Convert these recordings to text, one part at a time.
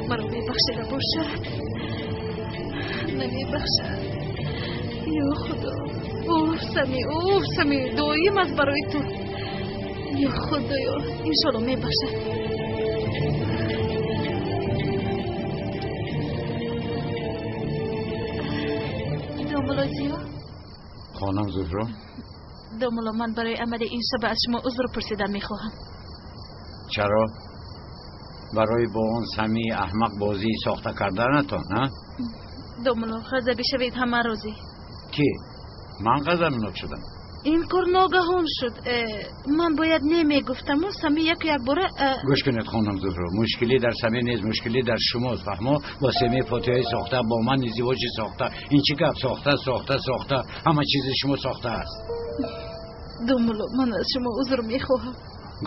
Маро мебахшида бошад, намебахшад. Ё Худо, уф Сами, уф Сами, доим аст барои ту. Ё Худоё, иншолло мебахшад. Домулло Зиё? Хонам Зуҳро? Домулло, ман барои амали ин шаба аз шумо узр пурсидан мехоҳам. Чаро? Барои бо он Самии аҳмақ бозӣ сохта карданатон, ҳа? Домулло, ғазабӣ шавед ҳама розӣ. Кӣ? Ман ғазабнок шудам? Ин кор ногаҳон шуд. Ман бояд не мегуфтаму Сами яку якбора. Гӯш кунед, хонам Зуҳро, мушкилӣ дар Сами нест, мушкилӣ дар шумост, фаҳмо? Бо Сами фотиҳаи сохта, бо ман издивоҷи сохта. Ин чӣ гап? Сохта, сохта, сохта, ҳама чизи шумо сохта аст. Домулло, ман аз шумо узр мехоҳам.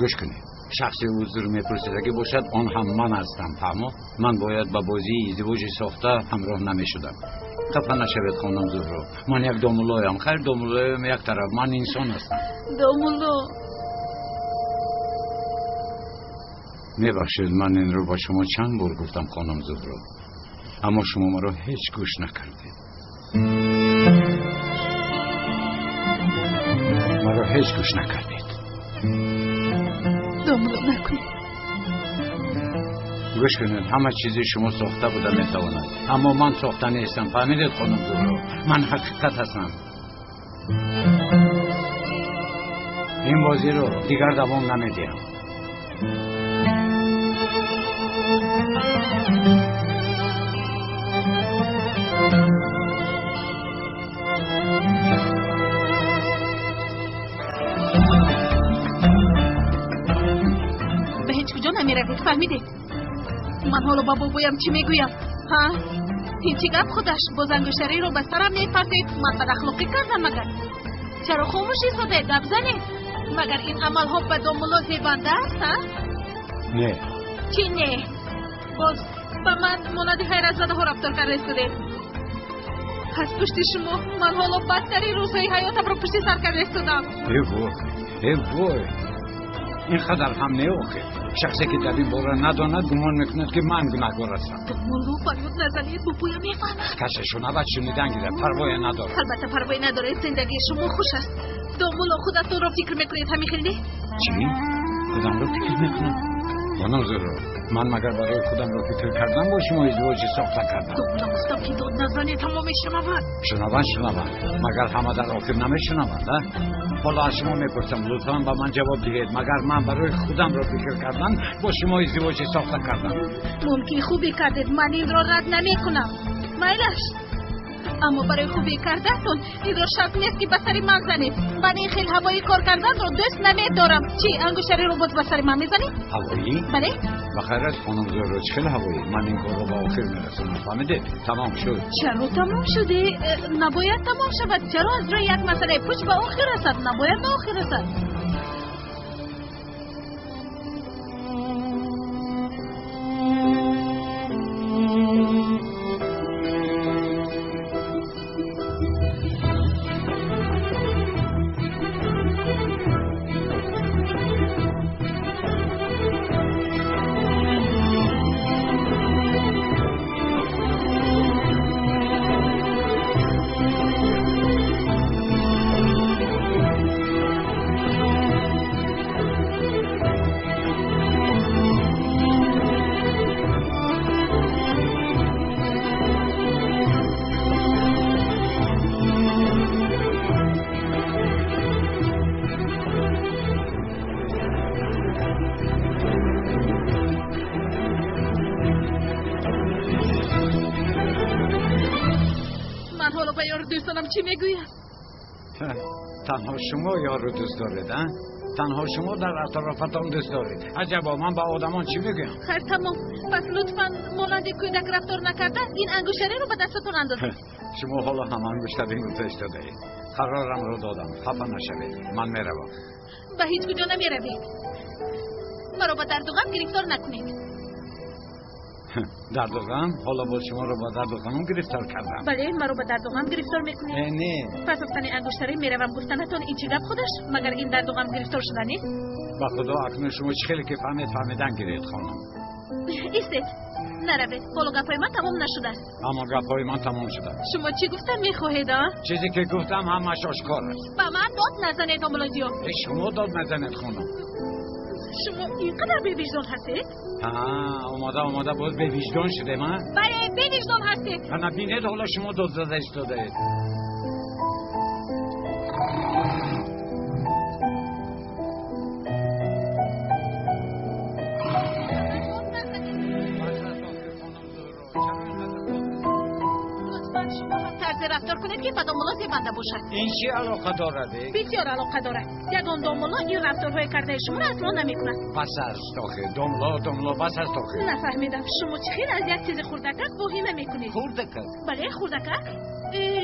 Гӯш кунед, шахсе узр мепурсидагӣ бошад, он ҳам ман ҳастам, фаҳмо? Ман бояд ба бозии издивоҷи сохта ҳамроҳ намешудам. Хафа нашавед, хонам Зуҳро, ман як домуллоям. Хайр, домуллоям як тараф, ман инсон ҳастам. Домулло, мебахшед, ман инро ба шумо чанд бор гуфтам, хонам Зуҳро, аммо шумо маро ҳеҷ гӯш накардед. Маро ҳеҷ гӯш накардед. Домулло, накунед. Гӯш кунед, ҳама чизи шумо сохта буда метавонад, аммо ман сохта нестам, фаҳмидед, хонум Зуҳро? Ман ҳақиқат ҳастам. Ин бозиро дигар давом намедиҳам. Ба ҳеҷ куҷо намеравед, фаҳмидед? Ман ҳоло ба бобоям чӣ мегӯям? Ҳа? Ин чӣ гап худаш? Боз ангуштариро ба сарам мепартед. Ман бадахлоқӣ кардам магар? Чаро хомӯш истодаед? Гап занед. Магар ин амалҳо ба домулло зебанда аст, ҳа? Не. Чӣ не? Боз ба ман монанди ҳайратзадаҳо рафтор карда истодед. Аз пушти шумо ман ҳоло бадтарин рӯзҳои ҳаётамро пушти сар карда истодам. Э вой, э вой, ин қадар ҳам не охир. Шахсе ки дар ин бора надонад, гумон мекунад, ки ман гунаҳкор ҳастам. Домулло, фарёд назанед, бобоям мефаҳмад. Касе шунавад, шунидан гирад, парвое надорад. Албатта парвое надоред, зиндагии шумо хуш аст. Домулло, худатонро фикр мекунед, ҳамин хел не? Чӣ? Худамро фикр мекунам? Хонам Зуҳро, ман магар барои худамро фикр кардам бо шумо издивоҷи сохта кардам? Домулло, гуфтам ки дод назанед, ҳама мешунавад. Шунаванд, шунаванд, магар ҳама дар охир намешунаванд, а? Ҳоло аз шумо мепурсам, лутфан ба ман ҷавоб диҳед, магар ман барои худамро фикр кардан бо шумо издивоҷи сохта кардам? Мумкин хубе кардед, ман инро рад намекунам. Майлаш, аммо барои хубе кардаатон инро шарт нест, ки ба сари ман занед. Ман ин хел ҳавоӣ кор карданро дӯст намедорам. Чӣ, ангуштариро боз ба сари ман мезанед? Ҳавоӣ? Бале. Ба хайр аст, хонум Зуҳро, чӣ хел ҳавоӣ? Ман ин корро ба охир мерасонам, фаҳмидед? Тамом шуд. Чаро тамом шуде? Набояд тамом шавад. Чаро аз рӯи як масъалаи пуч ба охир расад? Набояд ба охир расад. Дӯстонам чӣ мегӯяд? Танҳо шумо ёру дӯст доред, а? Танҳо шумо дар атрофатон дӯст доред. Аҷабо, ман ба одамон чӣ мегӯям? Хайр, тамом. Пас лутфан монанди кӯдак рафтор накарда, ин ангуштариро ба дастатон андозед. Шумо ҳоло ҳам ангуштарин гуфта истодаед. Қарорамро додам, хафа нашавед, ман меравам. Ба ҳеҷ куҷо намеравед. Маро ба дарду ғам гирифтор накунед. Дарду ғам? Ҳоло боз шуморо ба дарду ғамам гирифтор кардам. Бале, маро ба дарду ғам гирифтор мекунед. Э, не. Пас афтани ангуштарӣ меравам гуфтанатон ин чӣ гап худаш? Магар ин дарду ғам гирифтор шуда нест? Ба худо, акнун шумо чӣ хеле ки фаҳмед, фаҳмидан гиред, хонум. Истед, наравед, ҳоло гапҳои ман тамом нашудааст. Аммо гапҳои ман тамом шудааст. Шумо чӣ гуфтан мехоҳед, а? Чизе ки гуфтам ҳамаш ошкор аст. Ба ман дод назанед, домулло Зиё. Шумо дод назанед, хонум. Шумо ин қадар бевиҷдон ҳастед? Омода омода боз бевиҷдон шудем, а? Бале, бевиҷдон ҳастед. Ана бинед, ҳоло шумо дод зада истодаед. Рафтор кунед ки ба домулло зебанда бошад. Ин чӣ алоқа дорад? Бисёр алоқа дорад. Ягон домулло ин рафторҳои кардаи шуморо асло намекунад. Бас аст охир, домулло, домулло, бас аст охир. Нафаҳмидам, шумо чӣ хел аз як чизи хурдакак воҳима мекунед? Хурдакак? Бале, хурдакак.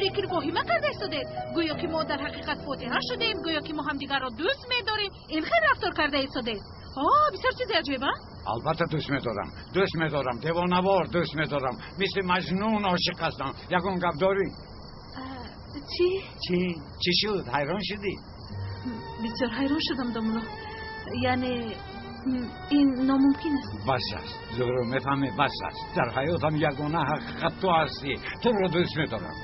Лекин воҳима карда истодед. Гӯё ки мо дар ҳақиқат фотиҳа шудем, гӯё ки мо ҳамдигарро дӯст медорем. Ин хел рафтор карда истодед. Бисёр чизи аҷиб, а? Албатта дӯст медорам, дӯст медорам, девонавор дӯст медорам, мисли маҷнун ошиқ ҳастам. Ягон гап дорӣ? Чӣ? Чӣ? Чӣ шуд? Ҳайрон шудӣ? Бисёр ҳайрон шудам, домулло. Яъне ин номумкин аст. Бас аст, Зуҳро, мефаҳмӣ, бас аст. Дар ҳаётам ягона ҳақиқат ту ҳастӣ. Туро дӯст медорам.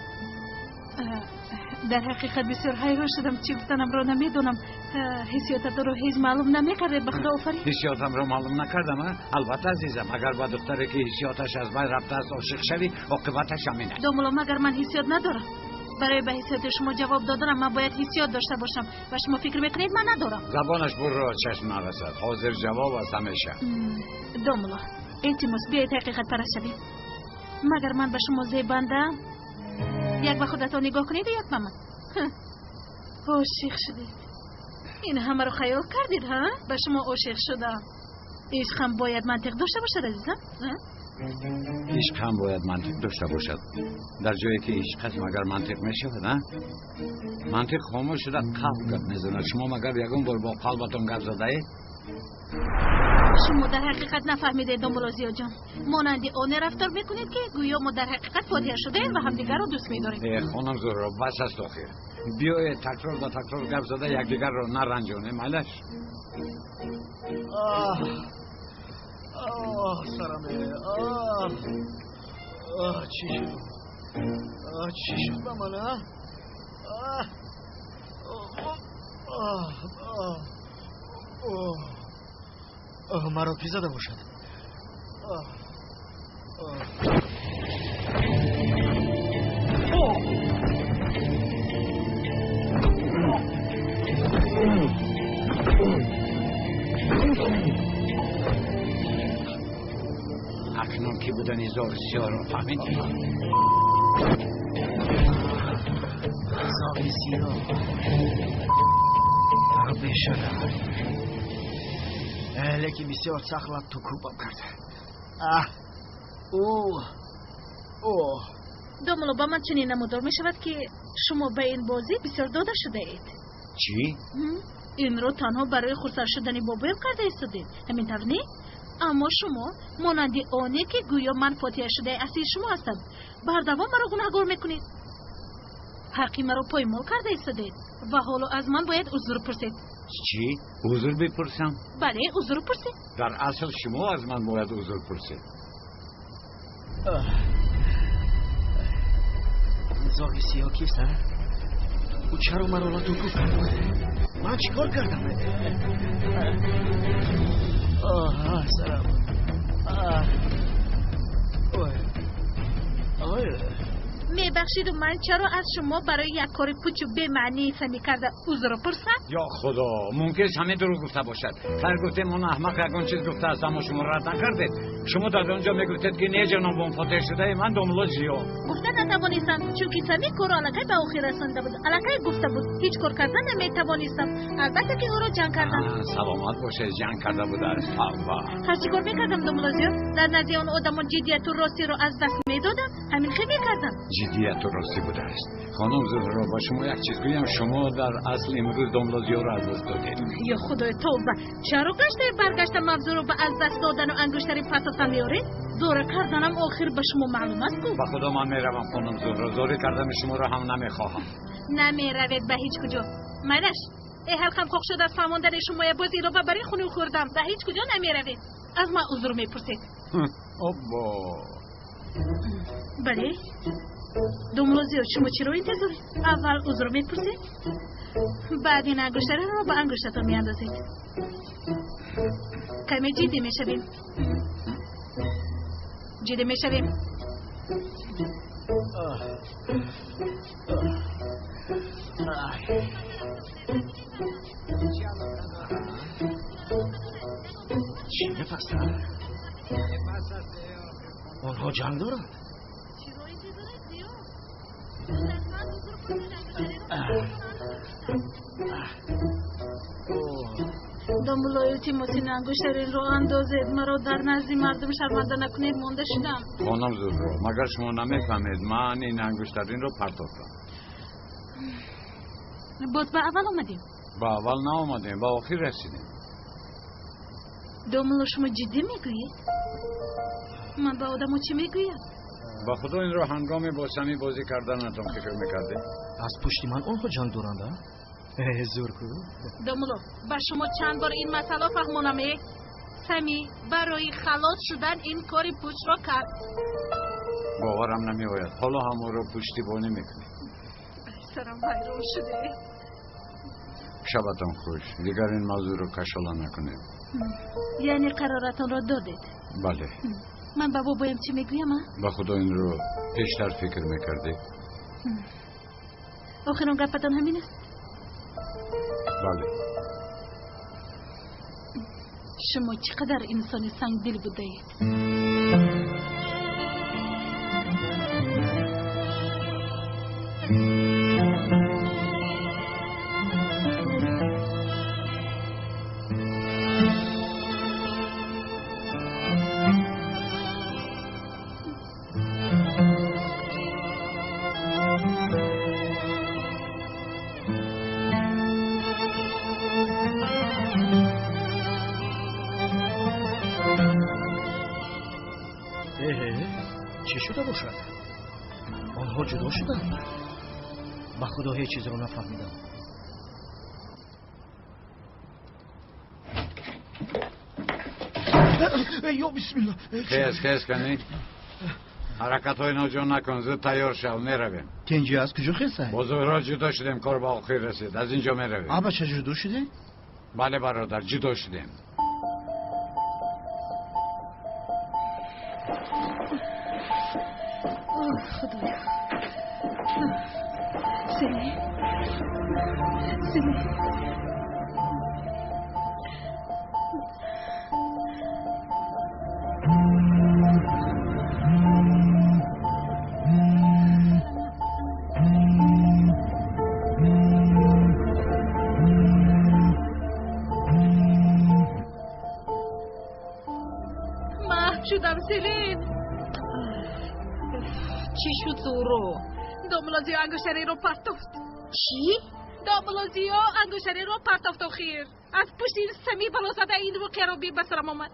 Дар ҳақиқат бисёр ҳайрон шудам. Чӣ гуфтанамро намедонам. Ҳиссиётатро ҳеҷ маълум намекардед. Ба худо офарин. Ҳиссиётамро маълум накардам, а? Албатта, азизам, агар ба духтаре ки ҳиссиёташ аз байн рафтааст ошиқ шавӣ, оқибаташ ҳамин аст. Домулло, магар ман ҳиссиёт надорам? Барои ба ҳиссиёти шумо ҷавоб доданам ман бояд ҳиссиёт дошта бошам. Ва шумо фикр мекунед ман надорам? Забонаш бурро чашм нарасад. Ҳозир ҷавоб аст ҳамеша. Домулло, илтимос, биёед ҳақиқатпараст шавем. Магар ман ба шумо зебандаам? Як ба худатон нигоҳ кунед, як ба ман. Ошиқ шудед. Ин ҳамаро хаёл кардед, ҳа? Ба шумо ошиқ шудам. Ишқ ҳам бояд мантиқ дошта бошад, азизам. Ишқ ҳам бояд мантиқ дошта бошад. Дар ҷое ки ишқ аст, магар мантиқ мешавад, а? Мантиқ хомӯш шуда қалб гап мезанад. Шумо магар ягон бор бо қалбатон гап задаед? Шумо дар ҳақиқат нафаҳмидед, домулло Зиёҷон. Монанди оне рафтор мекунед ки гӯё мо дар ҳақиқат фотиҳа шудаем ва ҳамдигарро дӯст медорем. Хонум Зуҳро, бас аст охир. Биёед такрор ба такрор гап зада якдигарро наранҷонем, айлаш? Сараме, чӣ шуд? Чӣ шуд ба ман, а? Маро кӣ зада бошад? Акнун ки будани зоғи сиёҳро фаҳмидӣ? Зоғи сиёҳ бешудам, лекин бисёр сахт латту кӯбам карда. Домулло, ба ман чунин намудор мешавад ки шумо ба ин бозӣ бисёр дода шудаед. Чӣ? Инро танҳо барои хурсанд шудани бобоям карда истодед, ҳамин тавр не? Аммо шумо монанди оне ки гӯё ман фотиҳа шудаи аслии шумо ҳастам, бардавом маро гунаҳгор мекунед. Ҳаққи маро поймол карда истодед ва ҳоло аз ман бояд узр пурсед. Чӣ? Узр бипурсам? Бале, узр пурсед. Дар асл шумо аз ман бояд узр пурсед. Зоғи сиёҳ кист, а? Ӯ чаро маро лату кӯб кард? Ман чӣ кор кардам? Сарам. Мебахшиду, ман чаро аз шумо барои як кори пучу бемаънии фанӣ карда узр пурсам? Ё худо, мумкин аст ҳамин дурӯғ гуфта бошад. Хайр, гуфтем он аҳмақ ягон чиз гуфтааст, аммо шумо рад накардед. Шумо дар он ҷо мегуфтед ки не, ҷанобон, фотиҳ шудаи ман домулло Зиё. Гуфта натавонистам, чунки сами корро аллакай ба охир расонда буд. Аллакай гуфта буд, ҳеҷ кор карда наметавонистам. Албатта ки ӯро ҷанг кардам. Саломат бошед, ҷанг карда будааст. Тавба. Ҳар чӣ кор мекардам, домулло Зиё, дар назди он одамон ҷиддияту ростиро аз даст медодам, ҳамин хел мекардам. Ҷиддияту ростӣ будааст. Хонум Зуҳро, ба шумо як чиз гӯям, шумо дар асл имрӯз домулло Зиёро аз даст додед. Ё худои, тавба! Чаро гаштаи баргашта мавзӯъро ба аз даст додану ангуштари пасатан меоред? Зора карданам охир ба шумо маълум аст ку? Ба худо ман меравам, хонум Зуҳро, зорӣ кардани шуморо ҳам намехоҳам. Намеравед ба ҳеҷ куҷо. Майлаш, э ҳалқам қоқ шуд аз фаҳмондани шумоя, боз илова бар ин хунук хӯрдам. Ба ҳеҷ куҷо намеравед. Аз ман узр мепурсед. Обо. Бале. Домло Зиё, шумо чиро интизоред? Аввал узр мепурсед, баъд ин ангуштариро ба ангуштатон меандозед. Каме ҷиддӣ мешавем. Ҷиддӣ мешавем. Чӣ гап аст? Онҳо ҷанг доранд? Домло, илтимос, ин ангуштаринро андозед. Маро дар назди мардум шарманда накунед, монда шудам. Хонум Зуҳро, магар шумо намефаҳмед, ман ин ангуштаринро партофтам. Боз ба аввал омадем? Ба аввал наомадем, ба охир расидем. Домло, шумо ҷиддӣ мегӯед? Ман ба одамо чӣ мегӯям? Ба худо инро ҳангоми бо Самӣ бозӣ карданатон фикр мекардед? Аз пушти ман онҳо ҷанг доранд, а? Зур ку. Домло, ба шумо чанд бор ин масъала фаҳмонам, э? Самӣ барои халос шудан ин кори пучро кард. Боварам намеояд. Ҳоло ҳам ӯро пуштибонӣ мекунед. Сарам вайрон шуде. Шабатон хуш. Дигар ин мавзӯъро кашола накунед. Яъне қароратонро додед? Бале. Ман ба бобоям чӣ мегӯям, а? Ба худо инро пештар фикр мекардед? Охирон гапатон ҳамин аст? Бале. Шумо чӣ қадар инсони сангдил будаед. Чӣ шуда бошад? Онҳо ҷудо шуданд? Ба худо ҳеҷ чизро нафаҳмидам. Ё бисмилла. Хез, хез кани. Ҳаракатҳои ноҷо накун, зуд тайёр шав, меравем. Тенҷи аз куҷо хезай? Бо Зуҳро ҷудо шудем, кор ба охир расид. Аз ин ҷо меравем. Абача ҷудо шудем? Бале бародар, ҷудо шудем. Худоё. Селин. Селин. Маҳв шудам, Селин. Чӣ шуд, Зуҳро? Домло Зиё ангуштариро партофт. Чӣ? Домло Зиё ангуштариро партофт охир. Аз пушти ин Самӣ балозада ин воқеаро ба сарам омад.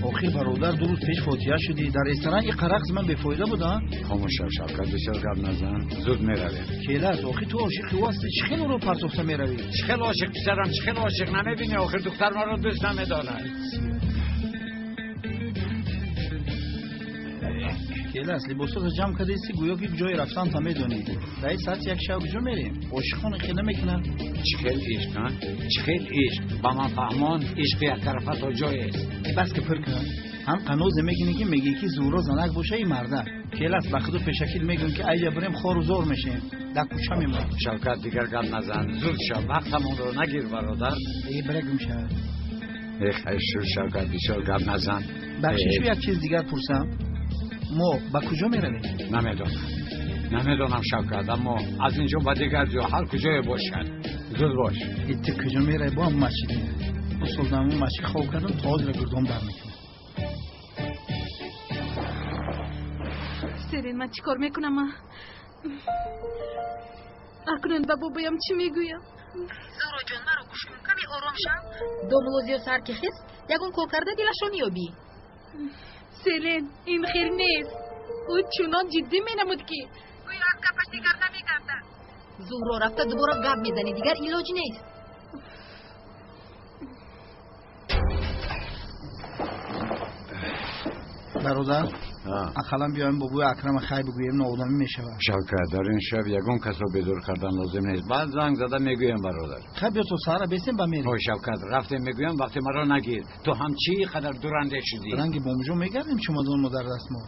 Охир бародар, ду рӯз пеш фотиҳа шудӣ. Дар ресторан ин қарақс ман бефоида буда? Хомӯш шав, Шавкат, бисёр гап назан. Зуд меравем. Келас, охир ту ошиқи ӯ ҳастӣ. Чӣ хел ӯро партофта меравӣ? Чӣ хел ошиқ, писарам, чӣ хел ошиқ? Намебинӣ, охир духтар маро дӯст намедорад. Келас, либосото ҷамъ кардаисти, гӯё ки ҷои рафтанта медонӣ. Дар ин саати як шаб куҷо мерем? Ошиқон хел намекунанд. Чӣ хел ишқ, а? Чӣ хел ишқ? Ба ман фаҳмон, ишқи яктарафа то ҷоест. Бас ки пир кун. Ҳам қанозе мекунӣ ки мегӯӣ ки Зуҳро занак боша и марда. Келас, ба худу пешакил мегӯем ки айҷа бирем хору зор мешем. Дар кӯча мемонем. Шавкат, дигар гап назан. Зуд шав, вақтамонро нагир, бародар. Э, бира гум шав. Э, хайр шуд, Шавкат, бисёр гап назан. Бахшишу, як чиз дигар пурсам. Мо ба куҷо меравем? Намедонам. Намедонам, Шавкат, аммо аз ин ҷо ба дигар ҷо, ҳар куҷое бошад. Зуд бош. Ту куҷо меравӣ? Бо ҳам масҷид меравӣ. Усул дар ҳамон масҷид хоб кардам, то ҳозира гурдом дар мекунам. Селин, ман чӣ кор мекунам? Акнун ба бобоям чӣ мегӯям? Зуҳроҷон, маро гӯш кун, каме ором шав. Домло Зиё сар ки хест, ягон кор карда дилашро меёбӣ. Селин, ин хир нест. Ӯ чунон ҷиддӣ менамуд ки гӯё аз гапаш дигар намегардад. Зуҳро, рафта дубора гап мезанӣ, дигар илоҷ нест. Бародар, ақаллан биёем бобои Акрама хай бигӯем, ноодамӣ мешавад. Шавкат, дар ин шаб ягон касро бедор кардан лозим нест. Баъд занг зада мегӯям, бародар. Хай биё то саҳара бесем ба мерем. Ой Шавкат, рафтем мегӯям, вақте маро нагир. Ту ҳам чӣ қадар дурандеш шудӣ? Ранги бомжо мегардем чумадон мо дар даст мо.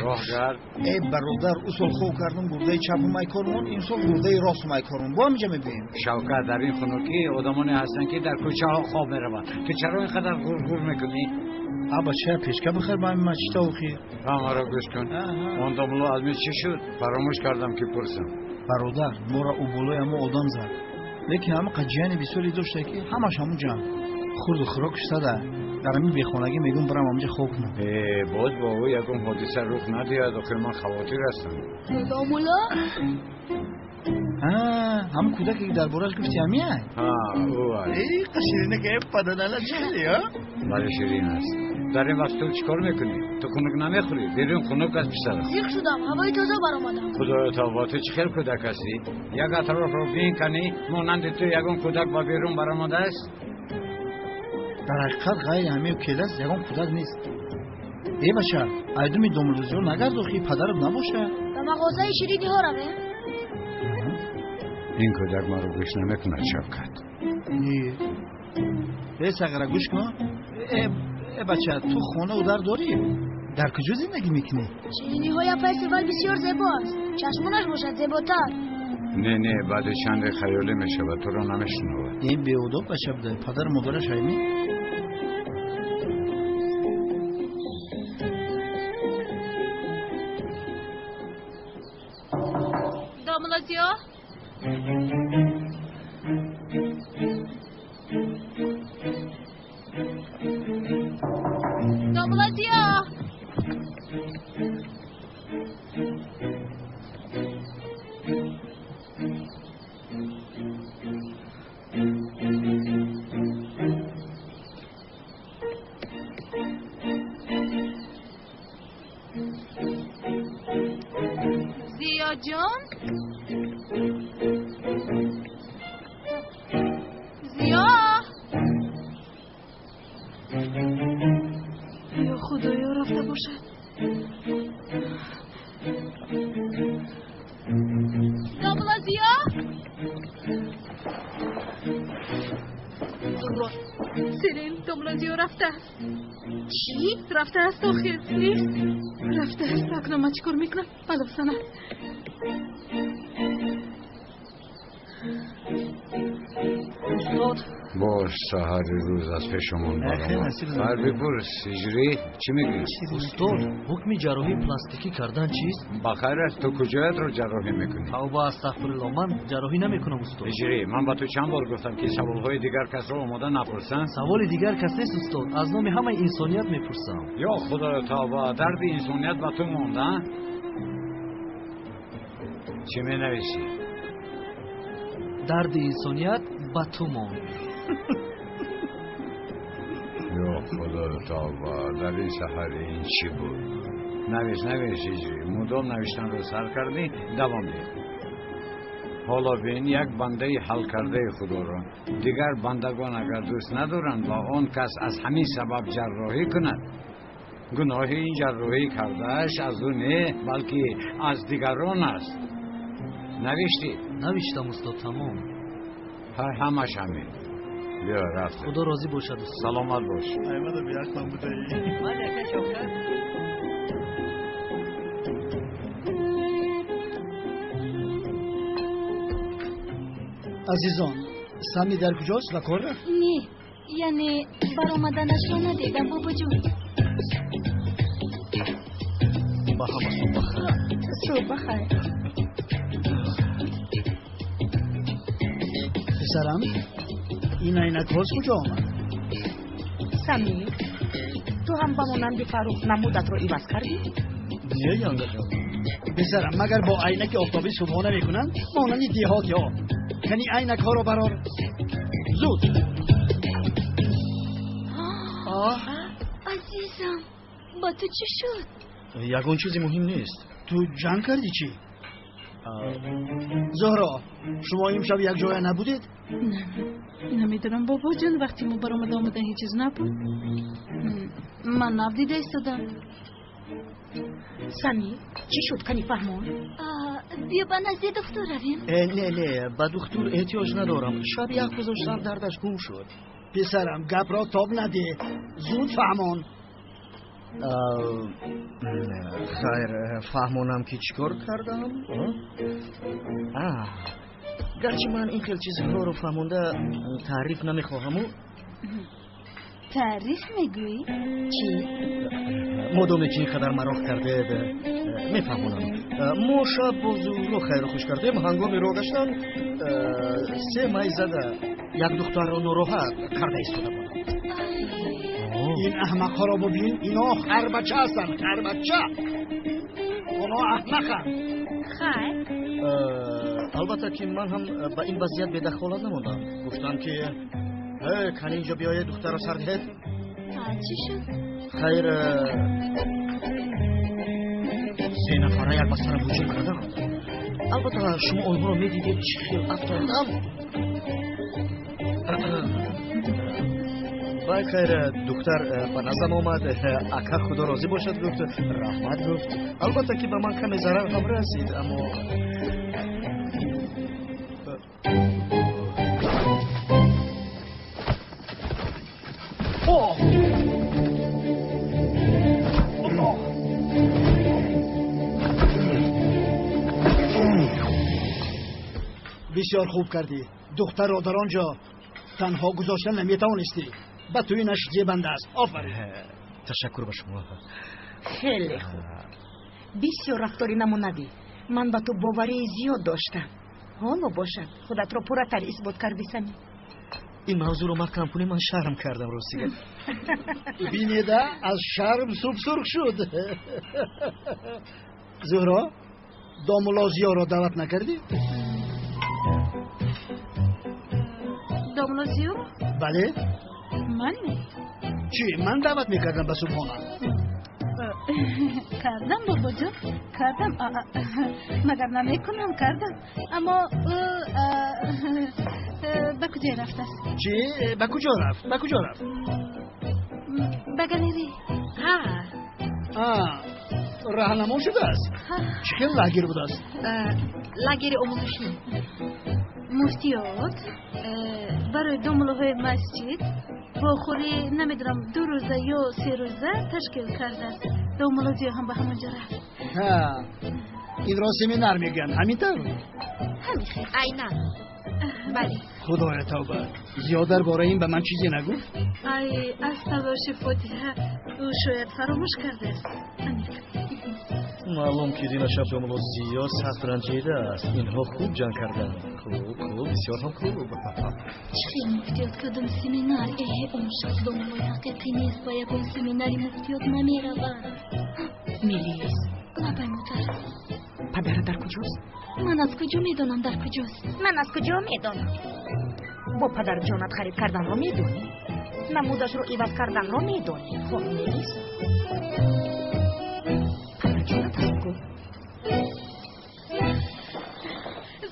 Роҳгард. Эй бародар, ӯ сол хоб кардам гурдаи чапу майкормон, ин сол гурдаи росту майкормон. Бо ҳаминҷа мебием. Шавкат, дар ин хунукӣ одамоне ҳастанд, ки дар кӯчаҳо хоб мераванд. Ту чаро ин қадар ғурғур мекунӣ? А бача, пешка бихар ба ҳамин мачита охир. Ҳамаро гӯш кун. Он домулло аз мин чӣ шуд? Фаромӯш кардам, ки пурсам. Бародар, моро ӯ болои ҳамо одам зад. Лекин ҳама қаҷияни бисёре дошта, ки ҳамаш ҳамун ҷамъ. Хурду хӯрок шуда. Дар ҳамин бехонагӣ мегӯм барам ҳамҷа хоб кунам. Боз бо ӯ ягон ҳодиса рух надиҳад, охир ман хавотир ҳастам. Домулло? Ҳамун кӯдаке, ки дар борааш гуфти, ҳамияй? Ҳа, ӯ аст. Эй, қаширина ки паданала чили, а? Бале, ширин аст. Дар ин вақт ту чӣ кор мекунӣ? Ту хунук намехӯрӣ? Берун хунук аст, писарам. Зиқ шудам, ҳавои тоза баромадам. Худоё тавба, ту чӣ хел кӯдак ҳастӣ? Як атрофро бин канӣ, монанди ту ягон кӯдак ба берун баромадааст? Дар ҳақиқат ғайри ҳамею келас ягон кӯдак нест. Э бача, айдуми домуллозиё нагардохӣ, падарат набошад? Ба мағозаи шириниҳо равем? Ин кӯдак маро гӯш намекунад, Шавкат. Не. Э сағира, гӯш кун. Э бача, ту хонаву дар дорӣ? Дар куҷо зиндагӣ мекунӣ? Шириниҳои апаи Севал бисёр зебо аст. Чашмонаш бошад зеботар. Не, не, баъди чанде хаёлӣ мешавад, туро намешунавад. Ин беодоб бача буда, падару модараш ҳайми? Домулло Зиё? Домулло Зиё? Зиё ҷон? Зиё? Ё Худоё, рафта бошад. Домулло Зиё? Сирин, домулло Зиё рафтааст. Чӣ? Рафтааст охир, нест. Рафтааст, акнун ман чӣ кор мекунам? Балофсана. Устод. Бош, саҳари рӯз аз пешамон баромад. Ҳар бипурс, ҳиҷрӣ, чӣ мегӯӣ? Устод, ҳукми ҷарроҳии пластикӣ кардан чист? Ба хайр аст, ту куҷоятро ҷарроҳӣ мекунӣ? Тавба, астағфирулло, ман ҷарроҳӣ намекунам, устод. Ҳиҷрӣ, ман ба ту чанд бор гуфтам, ки саволҳои дигар касро омода напурсам? Саволи дигар кас нест, устод. Аз номи ҳамаи инсоният мепурсам. Ё Худоё тавба, дарди инсоният ба ту монда? Чӣ менависӣ? Дарди инсоният ба ту монд. Ё Худоё тавба, дар ин саҳар ин чӣ буд? Навис, навис, ҳиҷрӣ, мудом навиштанро сар кардӣ, давом деҳ. Ҳоло бин, як бандаи ҳалкардаи Худоро дигар бандагон агар дӯст надоранд ва он кас аз ҳамин сабаб ҷарроҳӣ кунад, гуноҳи ин ҷарроҳӣ кардааш аз ӯ не, балки аз дигарон аст. Навиштӣ? Навиштам, устод, тамом. Ҳамаш ҳамин. Биё, рафтем. Худо розӣ бошад, устод. Саломат бош. Аймада биақлам будаи. Ман яка Шавкат. Азизон, Сами дар куҷост? Ба кор рафт? Не, яъне баромаданашро надидам, бобоҷон. Ба ҳама субҳ бахайр. Субҳ бахайр. Писарам, ин айнакҳоз куҷо омад? Самир, ту ҳам ба монанди Фаррух намудатро иваз кардӣ? Не, янгаҷон. Писарам, магар бо айнаки офтобӣ субҳона мекунанд? Монанди деҳотиҳо. Кани айнакҳоро барор. Зуд. Азизам, ба ту чӣ шуд? Ягон чизи муҳим нест. Ту ҷанг кардӣ чӣ? Зуҳро, шумо имшаб як ҷоя набудед? Не, намедонам бобоҷон, вақте мо баромада омадан ҳеҷ чиз набуд. Ман нав дида истодам. Сами, чӣ шуд, кани фаҳмон? Биё ба назди духтур равем. Не, не, ба духтур эҳтиёҷ надорам. Шаб ях гузоштам, дардаш гум шуд. Писарам, гапро тоб надеҳ, зуд фаҳмон. Хайр, фаҳмонам ки чӣ кор кардам? Гарчи ман ин хел чизҳоро фаҳмонда таъриф намехоҳаму. Таъриф мегӯӣ? Чӣ? Модоме ки ин қадар мароқ кардед, мефаҳмонам. Мо шаб бо Зуҳро хайру хуш кардем. Ҳангоми роҳ гаштан се май зада як духтарро нороҳат карда истода будам. Ин аҳмақҳоро бубин, ино харбача ҳастанд, харбача. Онҳо аҳмақанд. Хайр. Албатта ки ман ҳам ба ин вазъият бедахолат намондам. Гуфтам ки кани инҷо биёед, духтарро сар диҳед. Чӣ шуд? Хайр, се нафара як ба сарам ҳуҷум карданд. Албатта шумо онҳоро медидед, чӣ хел афтодам. Баъд хайр, духтар ба наздам омад. Ака, худо розӣ бошад, гуфт, раҳмат гуфт. Албатта ки ба ман каме зарар ҳам расид, аммо бисёр хуб кардӣ. Духтарро дар он ҷо танҳо гузошта наметавонистӣ. Ба ту инаш зебанда аст. Офарин. Ташаккур ба шумо. Хеле хуб, бисёр рафтори намунавӣ. Ман ба ту боварии зиёд доштам. Ҳоло бошад, худатро пурратар исбот кардӣ, Сами. Ин мавзӯъро маҳкам кунем, ман шарм кардам, ростига. Бинеда, аз шарм субсурх шуд. Зуҳро, домулло Зиёро даъват накардӣ? Домулло Зиёро? Бале. Ман не. Чӣ, ман даъват мекардам ба субҳона? Кардам, бобоҷон, кардам. Магар намекунам, кардам. Аммо ӯ ба куҷо рафтааст? Чӣ, ба куҷо рафт? Ба куҷо рафт? Ба галерея. Ҳа. Раҳнамо шудааст? Чӣ хел лагер будааст? Лагери омӯзишӣ. Муфтиёт барои домуллоҳои масҷид вохӯрӣ, намедонам, 2 рӯза ё 3 рӯза ташкил кардааст. Домулло Зиё ҳам ба ҳамон ҷо рафт. Инро семинар мегӯянд, ҳамин тавр? Ҳамин хел. Айнан. Бале. Худоя тавба, Зиё дар бораи ин ба ман чизе нагуфт? Ай, аз талоши фотиҳа ӯ шояд фаромӯш кардааст. Аниқ. Маълум ки дина шаб домулло Зиё сахт ранҷидааст. Инҳо хуб ҷанг карданд. Хуб, хуб, бисёр ҳам хуб. Чӣ хел муфтиёт кадом семинар? Эҳе, он шахс домуллои ҳақиқӣ нест, ба ягон семинари муфтиёт намеравад. Мелис. Лабай, модар. Падарат дар куҷост? Ман аз куҷо медонам дар куҷост? Ман аз куҷо медонам? Бо падарҷонат харид карданро медонӣ? Намудашро иваз карданро медонӣ? Хоб, Мелис, падарҷонат аст ку?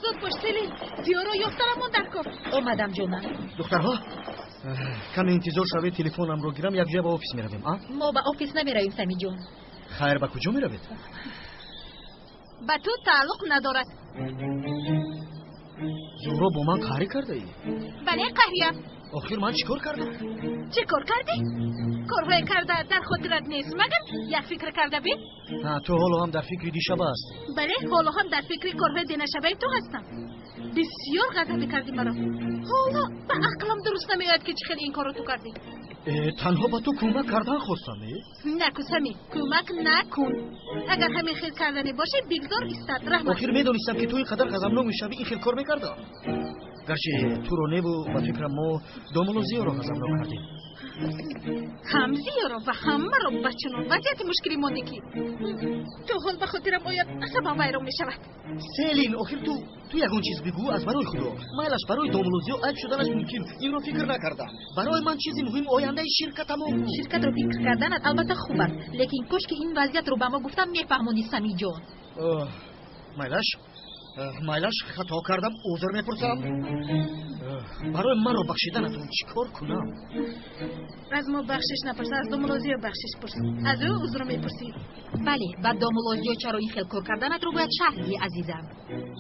Зуд бош, Селин, Зиёро ёфтарамон дар кор. Омадам, ҷонам. Духтарҳо, каме интизор шавед, телефонамро гирам, якҷоя ба офис меравем. Мо ба офис намеравем, Самиҷон. Хайр, ба куҷо меравед? Ба ту тааллуқ надорад. Зуҳро, бо ман қаҳрӣ кардаӣ? Бале, қаҳриям. Охир ман чӣ кор кардам? Чӣ кор кардӣ? Корҳое карда дар хотират нест, магар як фикр карда бин? Ту ҳоло ҳам дар фикри дишаба ҳастӣ. Бале, ҳоло ҳам дар фикри корҳои динашабаи ту ҳастам. Бисёр ғазабӣ кардӣ маро. Ҳоло ба ақлам дуруст намеояд ки чӣ хел ин корро ту кардӣ. Танҳо ба ту кӯмак кардан хостам. Накун, Сами, кӯмак накун. Агар ҳамин хел карданӣ бошӣ, бигзор истад. Раҳмат. Охир медонистам ки ту ин қадар ғазабнок мешавӣ, ин хел кор мекардам. Гарчи туро неву, ба фикрам мо домулло Зиёро ғазабнок кардем. Ҳам Зиёро ва ҳамаро ба чунон вазъияти мушкилӣ мондӣ ки то ҳол ба хотирам ояд, асабам вайрон мешавад. Селин, охир ту ягон чиз бигӯ аз барои худо. Майлаш барои домулло Зиё айб шуданаш мумкин, инро фикр накардам. Барои ман чизи муҳим ояндаи ширкатамон буд. Ширкатро фикр карданат албатта хуб аст, лекин кош ки ин вазъиятро ба мо гуфтам мефаҳмонӣ, Самиҷон. Майлаш, Майлаш, хато кардам, узр мепурсам. Барои маро бахшиданатон чӣ кор кунам? Аз мо бахшиш напурс, аз домулло Зиё бахшиш пурс. Аз ӯ узр мепурсӣ. Бале, ба домулло Зиё чаро ин хел кор карданатро бояд шарҳ диҳӣ, азизам.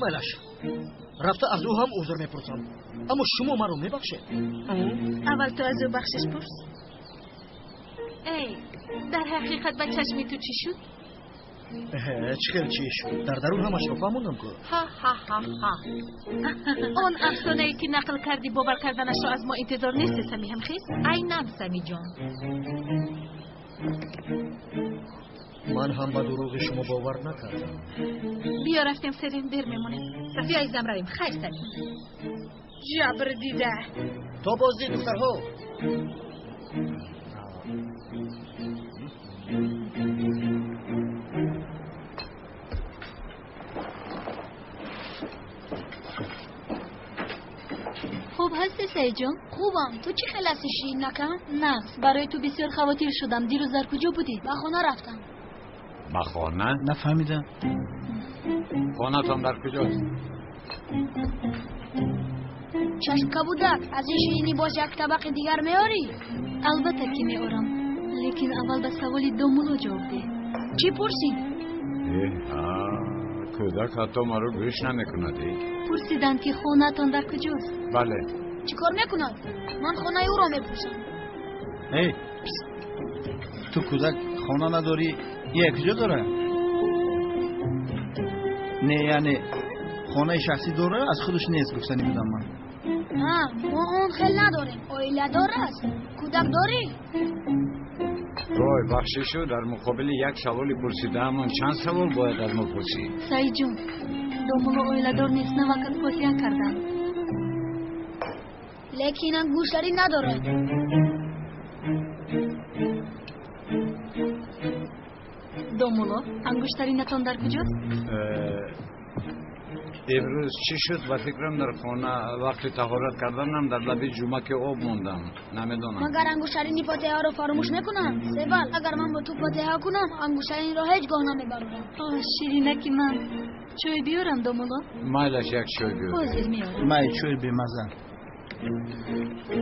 Майлаш, рафта аз ӯ ҳам узр мепурсам. Аммо шумо маро мебахшед? Аввал ту аз ӯ бахшиш пурс. Эй, дар ҳақиқат ба чашми ту чӣ шуд? Чӣ хел чӣ шуд? Дар дарун ҳамашро фаҳмондам ку. Ҳа-ҳа-ҳа-ҳа. Он афсонае ки нақл кардӣ, бовар карданашро аз мо интизор нести, Сами, ҳамхез? Айнан, Самиҷон. Ман ҳам ба дурӯғи шумо бовар накардам. Биё рафтем, серин, дер мемонем. Биё, азизам, равем. Хайр, Сами. Ҷабр дида. То боздид, духтарҳо. Хуб ҳастӣ, Саидҷон? Хубам. Ту чӣ хел ҳастӣ, Ширинака? Нағз. Барои ту бисёр хавотир шудам. Дирӯз дар куҷо будӣ? Ба хона рафтам. Ба хона? Нафаҳмидам. Хонатон дар куҷост? Чашм кабудак, аз ин ширинӣ боз як табақи дигар меорӣ? Албатта ки меорам. Лекин аввал ба саволи домулло ҷавоб деҳ. Чӣ пурсид? Кӯдак ҳатто маро гӯш намекунад. Пурсиданд ки хонаатон дар куҷост? Бале. Чӣ кор мекунад? Ман хонаи ӯро мепурсам. Эй, ту кӯдак хона надорӣ, ия куҷо дора? Не, яъне хонаи шахсӣ дора, аз худаш нест, гуфтанӣ будам ман. Ҳа, мо он хел надорем. Оиладор аст. Кӯдак дорӣ? Вой, бахшишу, дар муқобили як саволи пурсидаамон чанд савол бояд аз мо пурсӣ? Саидҷон, домулло оиладор нест, навакат фотиҳа карданд. Лекин ангуштарӣ надорад. Домулло, ангуштаринатон дар куҷост? Имрӯз чӣ шуд? Ба фикрам дар хона вақти таҳорат карданам дар лаби ҷумаки об мондам. Намедонам. Магар ангуштарини фотиҳаро фаромӯш мекунам? Себал, агар ман бо ту фотиҳа кунам, ангуштаринро ҳеҷ гоҳ намебарорам. О, ширинаки ман. Чой биёрам, домулло? Майлаш, як чой биёр. Ҳозир меорам. Май, чой бемаза.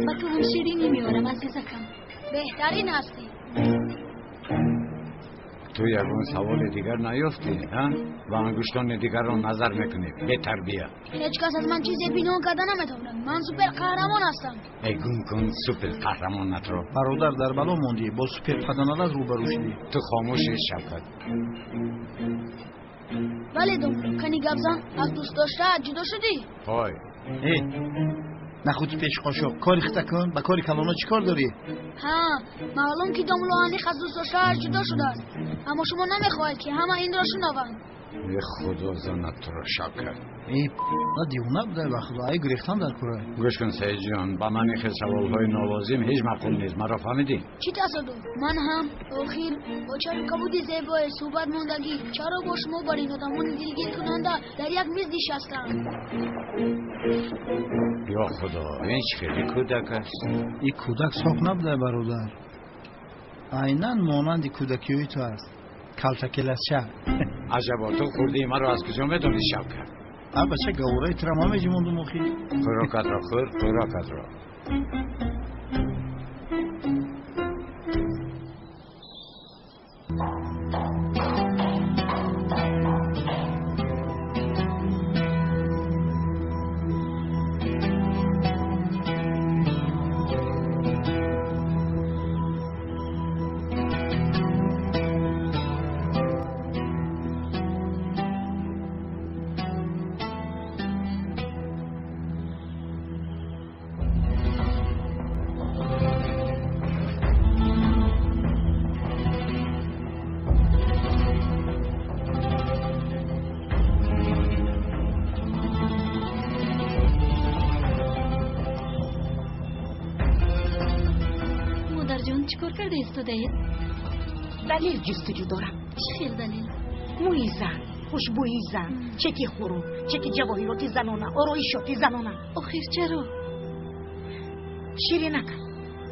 Ба ту ҳам ширинӣ меорам, азизакам. Беҳтарин ҳастӣ. Ту ягон саволи дигар наёфтӣ, ҳа? Ба ангуштони дигарро назар мекунӣ. Бетарбия. Ҳеҷ кас аз ман чизе пинҳон карда наметавонад. Ман супер қаҳрамон ҳастам. Эй, гум кун супер қаҳрамонатро. Бародар, дар бало мондӣ, бо супер паданалат рӯбарӯ шудӣ. Ту хомӯшӣ, Шавкат. Бале, домулло, кани гап зан, аз дӯстдоштаат ҷудо шудӣ? Ҳой. Э, нахуд пеш қошоқ, кори хита кун, ба кори калона чӣ кор дорӣ? Ҳа, маълум ки домулло аниқ аз дӯстдоштааш ҷудо шудааст. Аммо шумо намехоҳед, ки ҳама инро шунаванд. Э, худо занад туро, Шавкат. Эй, на девона будай, ба худо, ай гурехтан дар кора. Гӯш кун, Саидҷон, ба ман ин хел саволҳои нолозим ҳеҷ маъқул нест. Маро фаҳмидӣ? Чӣ тасодуф? Ман ҳам охир бо чаро кабуди зебое суҳбат мондагӣ, чаро бо шумо бар ин одамони дилгиркунанда дар як миз нишастам? Ё худо, ин чӣ хели кӯдак аст? Ин кӯдак соф набудай, бародар. Айнан монанди кӯдакиҳои ту аст. Калтакеласча. Аҷабо, ту хурдии маро аз куҷо медонӣ, Шавкат? А бача, гавораи тура ма меҷимондум охир. Хӯрокатро хӯр, хӯрокатро. Чӣ кор карда истодаед? Далел ҷустуҷӯ дорам. Чӣ хел далел? Мӯи зан, хушбӯи зан, чеки хӯрок, чеки ҷавоҳироти занона, ороишоти занона. Охир чаро? Ширинака,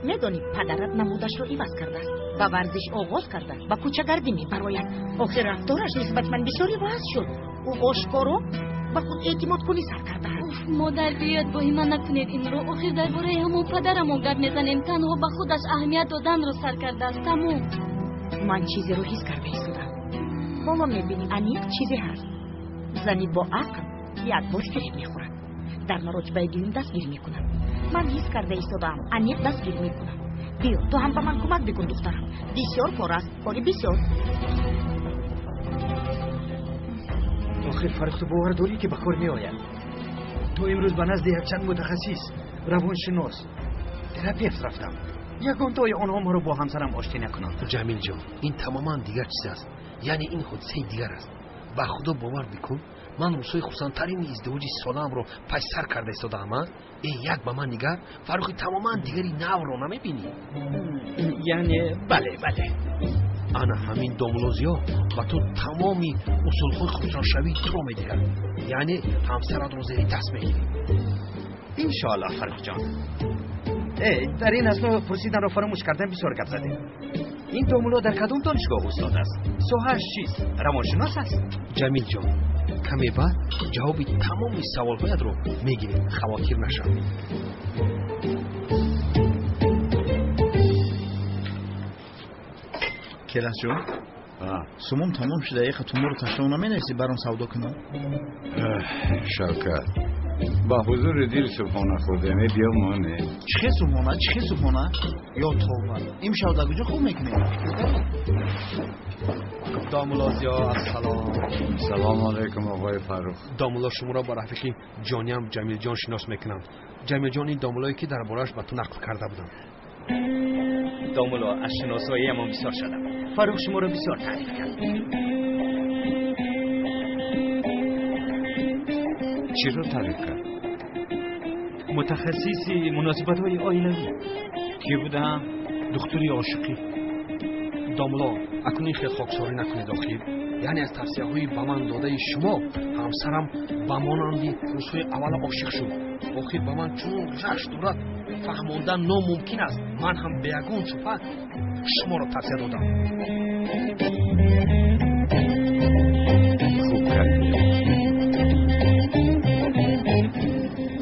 медонӣ падарат намудашро иваз кардааст, ба варзиш оғоз карда, ба кӯчагардӣ мебарояд. Охир рафтораш нисбати ман бисёр иваз шуд. Ӯ ошкоро Ба худ эътимод кунӣ сар кардааст. Уф, модар, биёед воҳима накунед инро. Охир дар бораи ҳамон падарамон гап мезанем. Танҳо ба худаш аҳамият доданро сар кардааст. Тамом. Ман чизеро ҳис карда истодам. Ҳоло мебинӣ, аниқ чизе ҳаст. Зани бо ақл як бор фиреб мехӯрад, дар маротибаи дуюм дастгир мекунад. Ман ҳис карда истодаам, аниқ дастгир мекунад. Биё, ту ҳам ба ман кӯмак бикун, духтарам. Бисёр кор аст, кори бисёр. Охир Фаррух, ту бовар дорӣ, ки ба кор меояд? То имрӯз ба назди якчанд мутахассис, равоншинос, терапевт рафтам. Ягонтои онҳо маро бо ҳамсарам оштӣ накунанд. Ҷамилҷон, ин тамоман дигар чиз аст. Яъне ин ҳодисаи дигар аст. Ба худо бовар бикун, ман рӯзҳои хурсандтарини издивоҷи солаамро паси сар карда истодаам. Э, як ба ман нигар, Фаррухи тамоман дигари навро намебинӣ? Яъне бале, бале. Ана ҳамин домулозиё ба ту тамоми усулҳои хурсандшавии туро медиҳад. Яъне ҳамсаратро зери даст мегирӣ. Иншоаллоҳ, Фаррухҷон. Э, дар ин асно пурсиданро фаромӯш кардам, бисёр гап задем. Ин домуло дар кадом донишгоҳ устод аст? Соҳааш чист? Равоншинос аст? Ҷамилҷон, каме баъд ҷавоби тамоми саволҳоятро мегирӣ, хавотир нашав. Келасҷон, сумум тамом шуда, яха туморо ташло наменависӣ, баром савдо кунам? Шавкат, ба ҳузури дил субҳона хӯрдем, биё моне. Чӣ хел субҳона, чӣ хел субҳона? Ё тавба, имшав дар куҷо хоб мекунем? Домулло Зиё, ассалом. Салому алайкум, оқои Фаррух. Домулло, шуморо ба рафиқи ҷониям Ҷамилҷон шинос мекунам. Ҷамилҷон, ин домуллое, ки дар борааш ба ту нақл карда будам. Домулло, аз шиносоиамон бисёр шадам. Фаррух шуморо бисёр таъриф кард. Чиро таъриф кард? Мутахассиси муносибатҳои оилавӣ. Кӣ будам? Духтури ошиқӣ. Домулло, акнун ин хел хоксорӣ накунед охир. Яъне аз тавсияҳои ба ман додаи шумо ҳамсарам ба монанди рӯзҳои аввала ошиқ шуд. Охир ба ман чунон рашк дорад, фаҳмондан номумкин аст. Ман ҳам бе ягон шубҳа шуморо тавсия додам. Хуб кардӣ.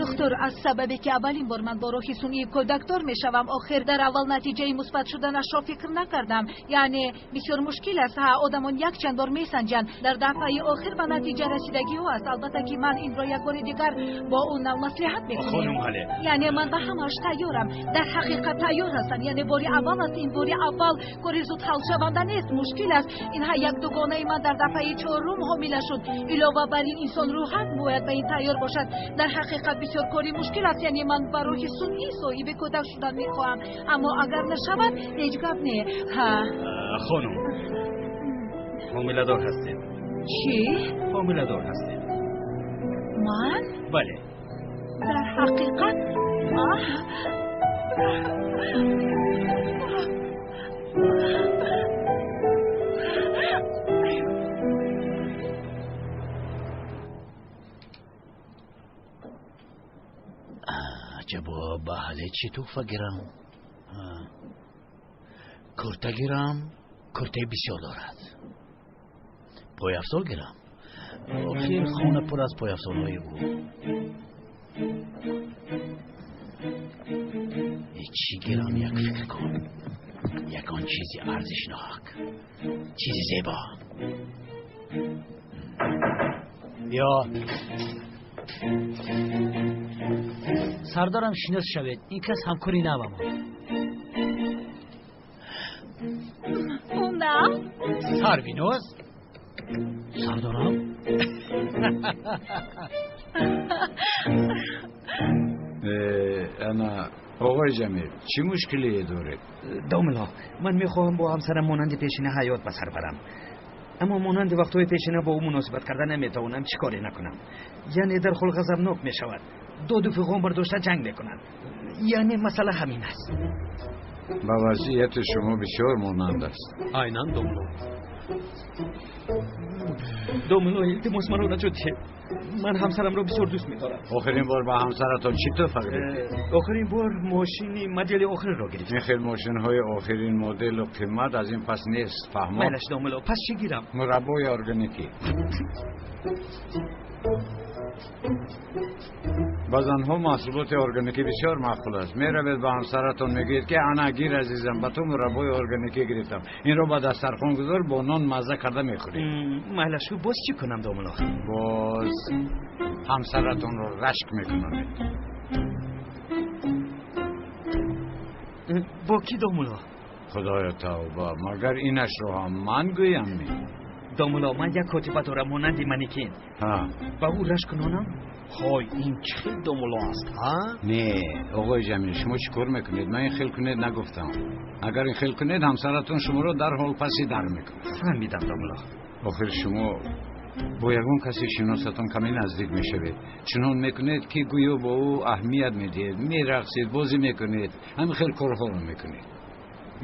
Доктор, аз сабабе ки аввалин бор ман бо роҳи сунъии кӯдакдор мешавам, охир дар аввал натиҷаи мусбат шуданашро фикр накардам. Яъне бисёр мушкил аст. Ҳа, одамон якчанд бор месанҷанд. Дар дафъаи охир ба натиҷа расидагиҳо аст. Албатта ки ман инро як бори дигар бо ӯ нав маслиҳат мекунем. Хонум Ҳале. Яъне ман ба ҳамааш тайёрам. Дар ҳақиқат тайёр ҳастам. Яъне бори аввал аст, ин бори аввал кори зуд ҳалшаванда нест, мушкил аст. Ин ҳа як дугонаи ман дар дафъаи чорум ҳомила шуд. Илова бар ин инсон рӯҳан бояд ба ин тайёр бошад. Дар ҳақиқат бисёр кори мушкил аст. Яъне ман ба роҳи сунъӣ соҳиби кӯдак шудан мехоҳам, аммо агар нашавад, ҳеҷ гап не. Ҳа. Хонум, ҳомиладор ҳастед. Чӣ? Ҳомиладор ҳастед. Ман? Бале. Дар ҳақиқат? Аҷабо, ба ҳале чӣ туҳфа гирам? Курта гирам, куртаи бисёр дорад. Пойафзол гирам, охир хона пур аз пойафзолҳои ӯ. Чӣ гирам, як фикр кун. Ягон чизи арзишнок, чизи зебо. Биё. Сардарам, шинос шавед, ин кас ҳамкори навамон. Ӯ нав? Сарвиноз? Сардарам? Ана, оқои Ҷамил, чӣ мушкилие доред? Домулло, ман мехоҳам бо ҳамсарам монанди пешина ҳаёт ба сар барам. Аммо монанди вақтҳои пешина бо ӯ муносибат карда наметавонам, чӣ коре накунам. Яъне дар хул ғазабнок мешавад, доду фиғон бардошта ҷанг мекунад. Яъне масъала ҳамин аст. Ба вазъияти шумо бисёр монанд аст. Айнан, домулло. Домулло, илтимос, маро наҷот диҳед. Ман ҳамсарамро бисёр дӯст медорам. Охирин бор ба ҳамсаратон чӣ туҳфа гирифтед? Охирин бор мошини модели охиринро гирифтам. Ин хел мошинҳои охирин моделу қимат аз ин пас нест, фаҳмо? Майлаш, домулло, пас чӣ гирам? Мураббои органикӣ. Ба занҳо маҳсулоти органикӣ бисёр маъқул аст. Меравед ба ҳамсаратон мегӯед, ки ана гир, азизам, ба ту мураббои органикӣ гирифтам. Инро ба дастархон гузор, бо нон мазза карда мехӯрӣ. Майлашу, боз чӣ кунам, домулло? Боз ҳамсаратонро рашк мекунонед. Бо кӣ, домулло? Худоё тавба, магар инашро ҳам ман гӯям ми? Домулло, ман як котиба дорам монанди манекен. Ба ӯ рашк кунонам? Ҳой, ин чӣ хел домулло аст, ҳа? Не, оғои Ҷамил, шумо чӣ кор мекунед? Ман ин хел кунед нагуфтам. Агар ин хел кунед, ҳамсаратон шуморо дарҳол паси дар мекунад. Фаҳмидам, домулло. Охир шумо бо ягон каси шиносатон каме наздик мешавед. Чунон мекунед, ки гӯё бо ӯ аҳамият медиҳед, мерақсед, бозӣ мекунед, ҳамин хел корҳоро мекунед.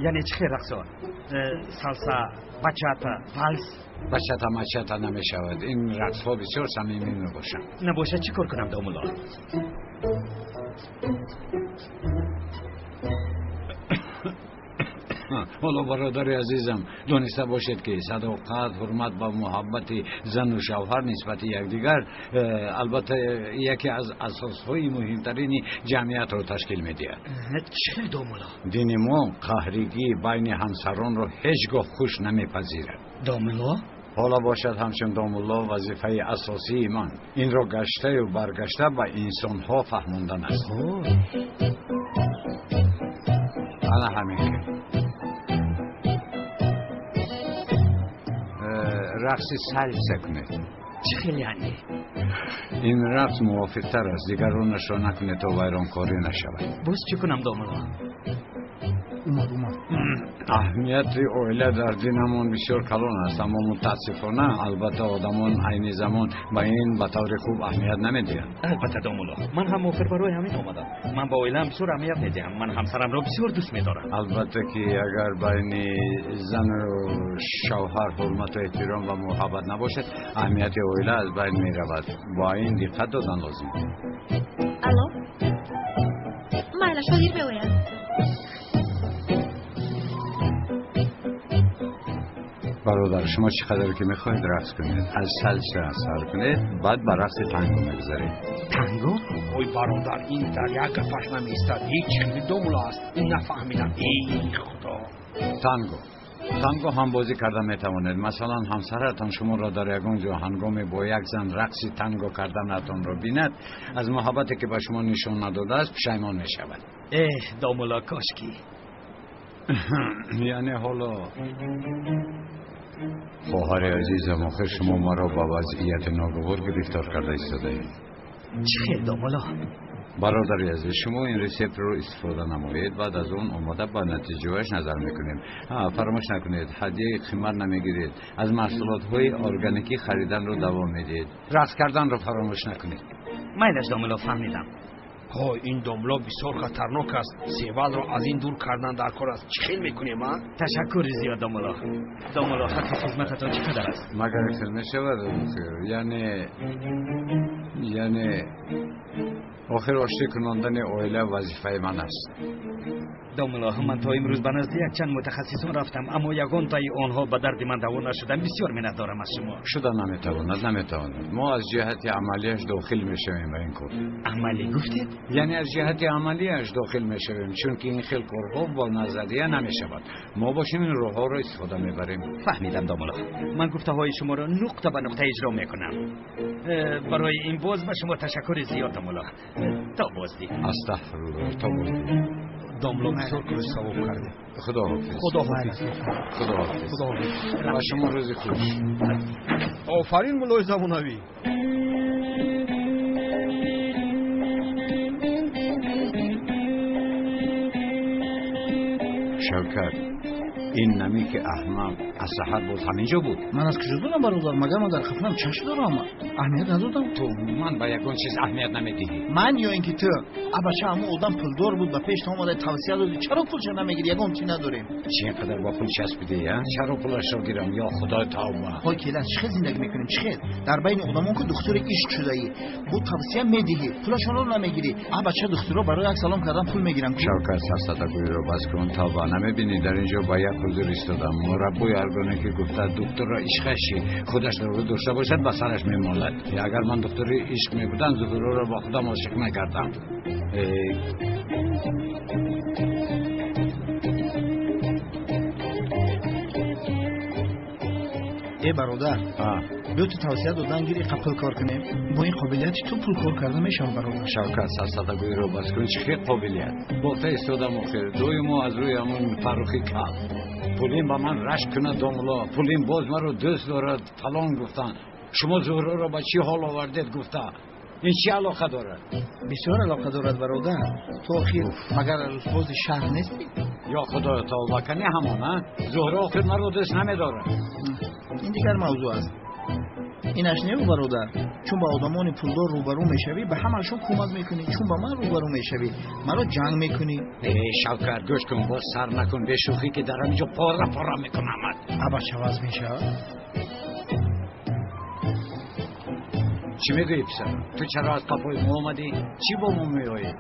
Яъне чӣ хел рақсо? Салса, бачата, валс? Бачата мачата намешавад. Ин рақсҳо бисёр самимӣ мебошанд. Набошад, чӣ кор кунам, домулло? Ҳоло, бародари азизам, дониста бошед, ки садоқат, ҳурмат ва муҳаббати зану шавҳар нисбати якдигар албатта яке аз асосҳои муҳимтарини ҷамъиятро ташкил медиҳад. Чӣ хел, домулло? Дини мо қаҳригӣ байни ҳамсаронро ҳеҷ гоҳ хуш намепазирад. Домулло? Ҳоло бошад, ҳамчун домулло вазифаи асосии ман инро гаштаю баргашта ба инсонҳо фаҳмондан аст. Ана ҳамин хел. Рақси сальса кунед. Чӣ хел яъне? Ин рақс мувофиқтар аст. Дигаронашро накунед, то вайронкорӣ нашавад. Боз чӣ кунам, домулло? Умад, умад. Аҳамияти оила дар динамон бисёр калон аст, аммо мутаассифона, албатта, одамон айни замон ба ин ба таври хуб аҳамият намедиҳанд. Албатта, домулло, ман ҳам охир барои ҳамин омадам. Ман ба оилаам бисёр аҳамият медиҳам. Ман ҳамсарамро бисёр дӯст медорам. Албатта, ки агар байни зану шавҳар ҳурмату эҳтиром ва муҳаббат набошад, аҳамияти оила аз байн меравад. Ба ин диққат додан лозим. Алло, майлаш, ҳозир меоям. Бародар, шумо чӣ қадар ки мехоҳед рақс кунед. Аз салса сар кунед, баъд ба рақси танго мегузаред. Танго? Ой, бародар, ин дар як гапаш намеистад. Ҳеҷ хели домулло аст, ин нафаҳмидам. Эй худо! Танго, танго ҳам бозӣ карда метавонед. Масалан, ҳамсаратон шуморо дар ягон ҷо ҳангоме бо як зан рақси танго карданатонро бинад, аз муҳаббате ки ба шумо нишон надодааст, пушаймон мешавад. Эҳ, домулло, кошки. Яъне ҳоло, хоҳари азизам, охир шумо маро ба вазъияти ногувор гирифтор карда истодаед. Чӣ хел, домулло? Бародари азиз, шумо ин ресептро истифода намоед, баъд аз он омода ба натиҷааш назар мекунем. Фаромӯш накунед, ҳадияи қимат намегиред, аз маҳсулотҳои органикӣ хариданро давом медиҳед, рақс карданро фаромӯш накунед. Майлаш, домулло, фаҳмидам. Ҳой, ин домло бисёр хатарнок аст. Севалро аз ин дур кардан дар кор аст. Чӣ хел мекунем, а? Ташаккури зиёд, домулло. Домулло, ҳаққи хизмататон чӣ қадар аст? Магар хел мешавад? Яъне охир оштӣ кунондани оила вазифаи ман аст. Домулло, ман то имрӯз ба назди якчанд мутахассисон рафтам, аммо ягонтаи онҳо ба дарди ман даво нашуданд. Бисёр миннатдорам аз шумо. Шуда наметавонад, наметавонад. Мо аз ҷиҳати амалиаш дохил мешавем ба ин кор. Амалӣ гуфтед? Яъне аз ҷиҳати амалиаш дохил мешавем, чунки ин хел корҳо бо назария намешавад. Мо бошем ин роҳҳоро истифода мебарем. Фаҳмидам, домулло. Ман гуфтаҳои шуморо нуқта ба нуқта иҷро мекунам. Барои ин боз ба шумо ташаккури зиёд, домулло. То боздид. Астағфируллоҳ, то боздид. Домло, бисёр кори савоб кардем. Худоҳофиз. Худоҳофиз. Худоҳофиз. Худоҳофиз. Ба шумо рӯзи хуш. Офарин, муллои замонавӣ. Шавкат, ин намики аҳмақ аз саҳар боз ҳамин ҷо буд. Ман аз куҷо донам, бародар? Магар ман дар хафнам чашм дорам? Аҳамият надодам. Ту ман ба ягон чиз аҳамият намедиҳӣ. Ман ё ин ки ту? Абача, ҳамон одам пулдор буд, ба пешта омада тавсия доди. Чаро пулша намегирӣ? Ягон чи надорем. Чӣ ин қадар ба пул часпидӣ, а? Чаро пулашро гирам? Ё худои тавба! Ҳой, келан, чӣ хел зиндагӣ мекунем? Чӣ хел? Дар байни одамон ку духтури ишқ шудаӣ. Бу тавсия медиҳӣ, пулашонро намегирӣ. Абача, духтуро барои як салом кардан пул мегиранд. Шавкат, сафсатагӯиро бас кун. Тавба, намебинӣ, дар ин ҷо ба як ҳузур истодам. Мураббои бузургоне ки гуфта духтурро ишқаши худаш рӯ дошта бошад, ба сараш мемолад. Агар ман духтури ишқ мебудам, Зуҳуроро ба худам ошиқ мекардам. Э бародар, биё ту тавсия додан гир, иқа пул кор кунем. Бо ин қобилияти ту пул кор карда мешавад, бародар. Шавкат, сарсадагӯиро бас кун. Чӣ хел қобилият? Бофта истодам охир. Доимо аз рӯи ҳамон Фаррухи кал. Пулин ба ман рашк кунад, домуло. Пулин боз маро дӯст дорад, фалон гуфтанд. Шумо Зуҳроро ба чӣ ҳол овардед гуфта. Ин чӣ алоқа дорад? Бисёр алоқа дорад, бародар. Ту охир магар арӯсбози шаҳр нестӣ? Ё худоё, тавба кани ҳамон, а? Зуҳро охир маро дӯст намедорад. Ин дигар мавзӯъ аст. Инаш неу, бародар. Чун ба одамони пулдор рӯбарӯ мешавӣ, ба ҳамашон кӯмак мекунӣ. Чун ба ман рӯбарӯ мешавӣ, маро ҷанг мекунӣ. Э Шавкат, гӯш кун, боз сар накун, бешӯхӣ ки дар ҳаминҷо пора пора мекунамад. Аба чаваз мешавад? Чӣ мегӯӣ, писар? Ту чаро аз қафои мо омадӣ? Чӣ бо мо меоӣ?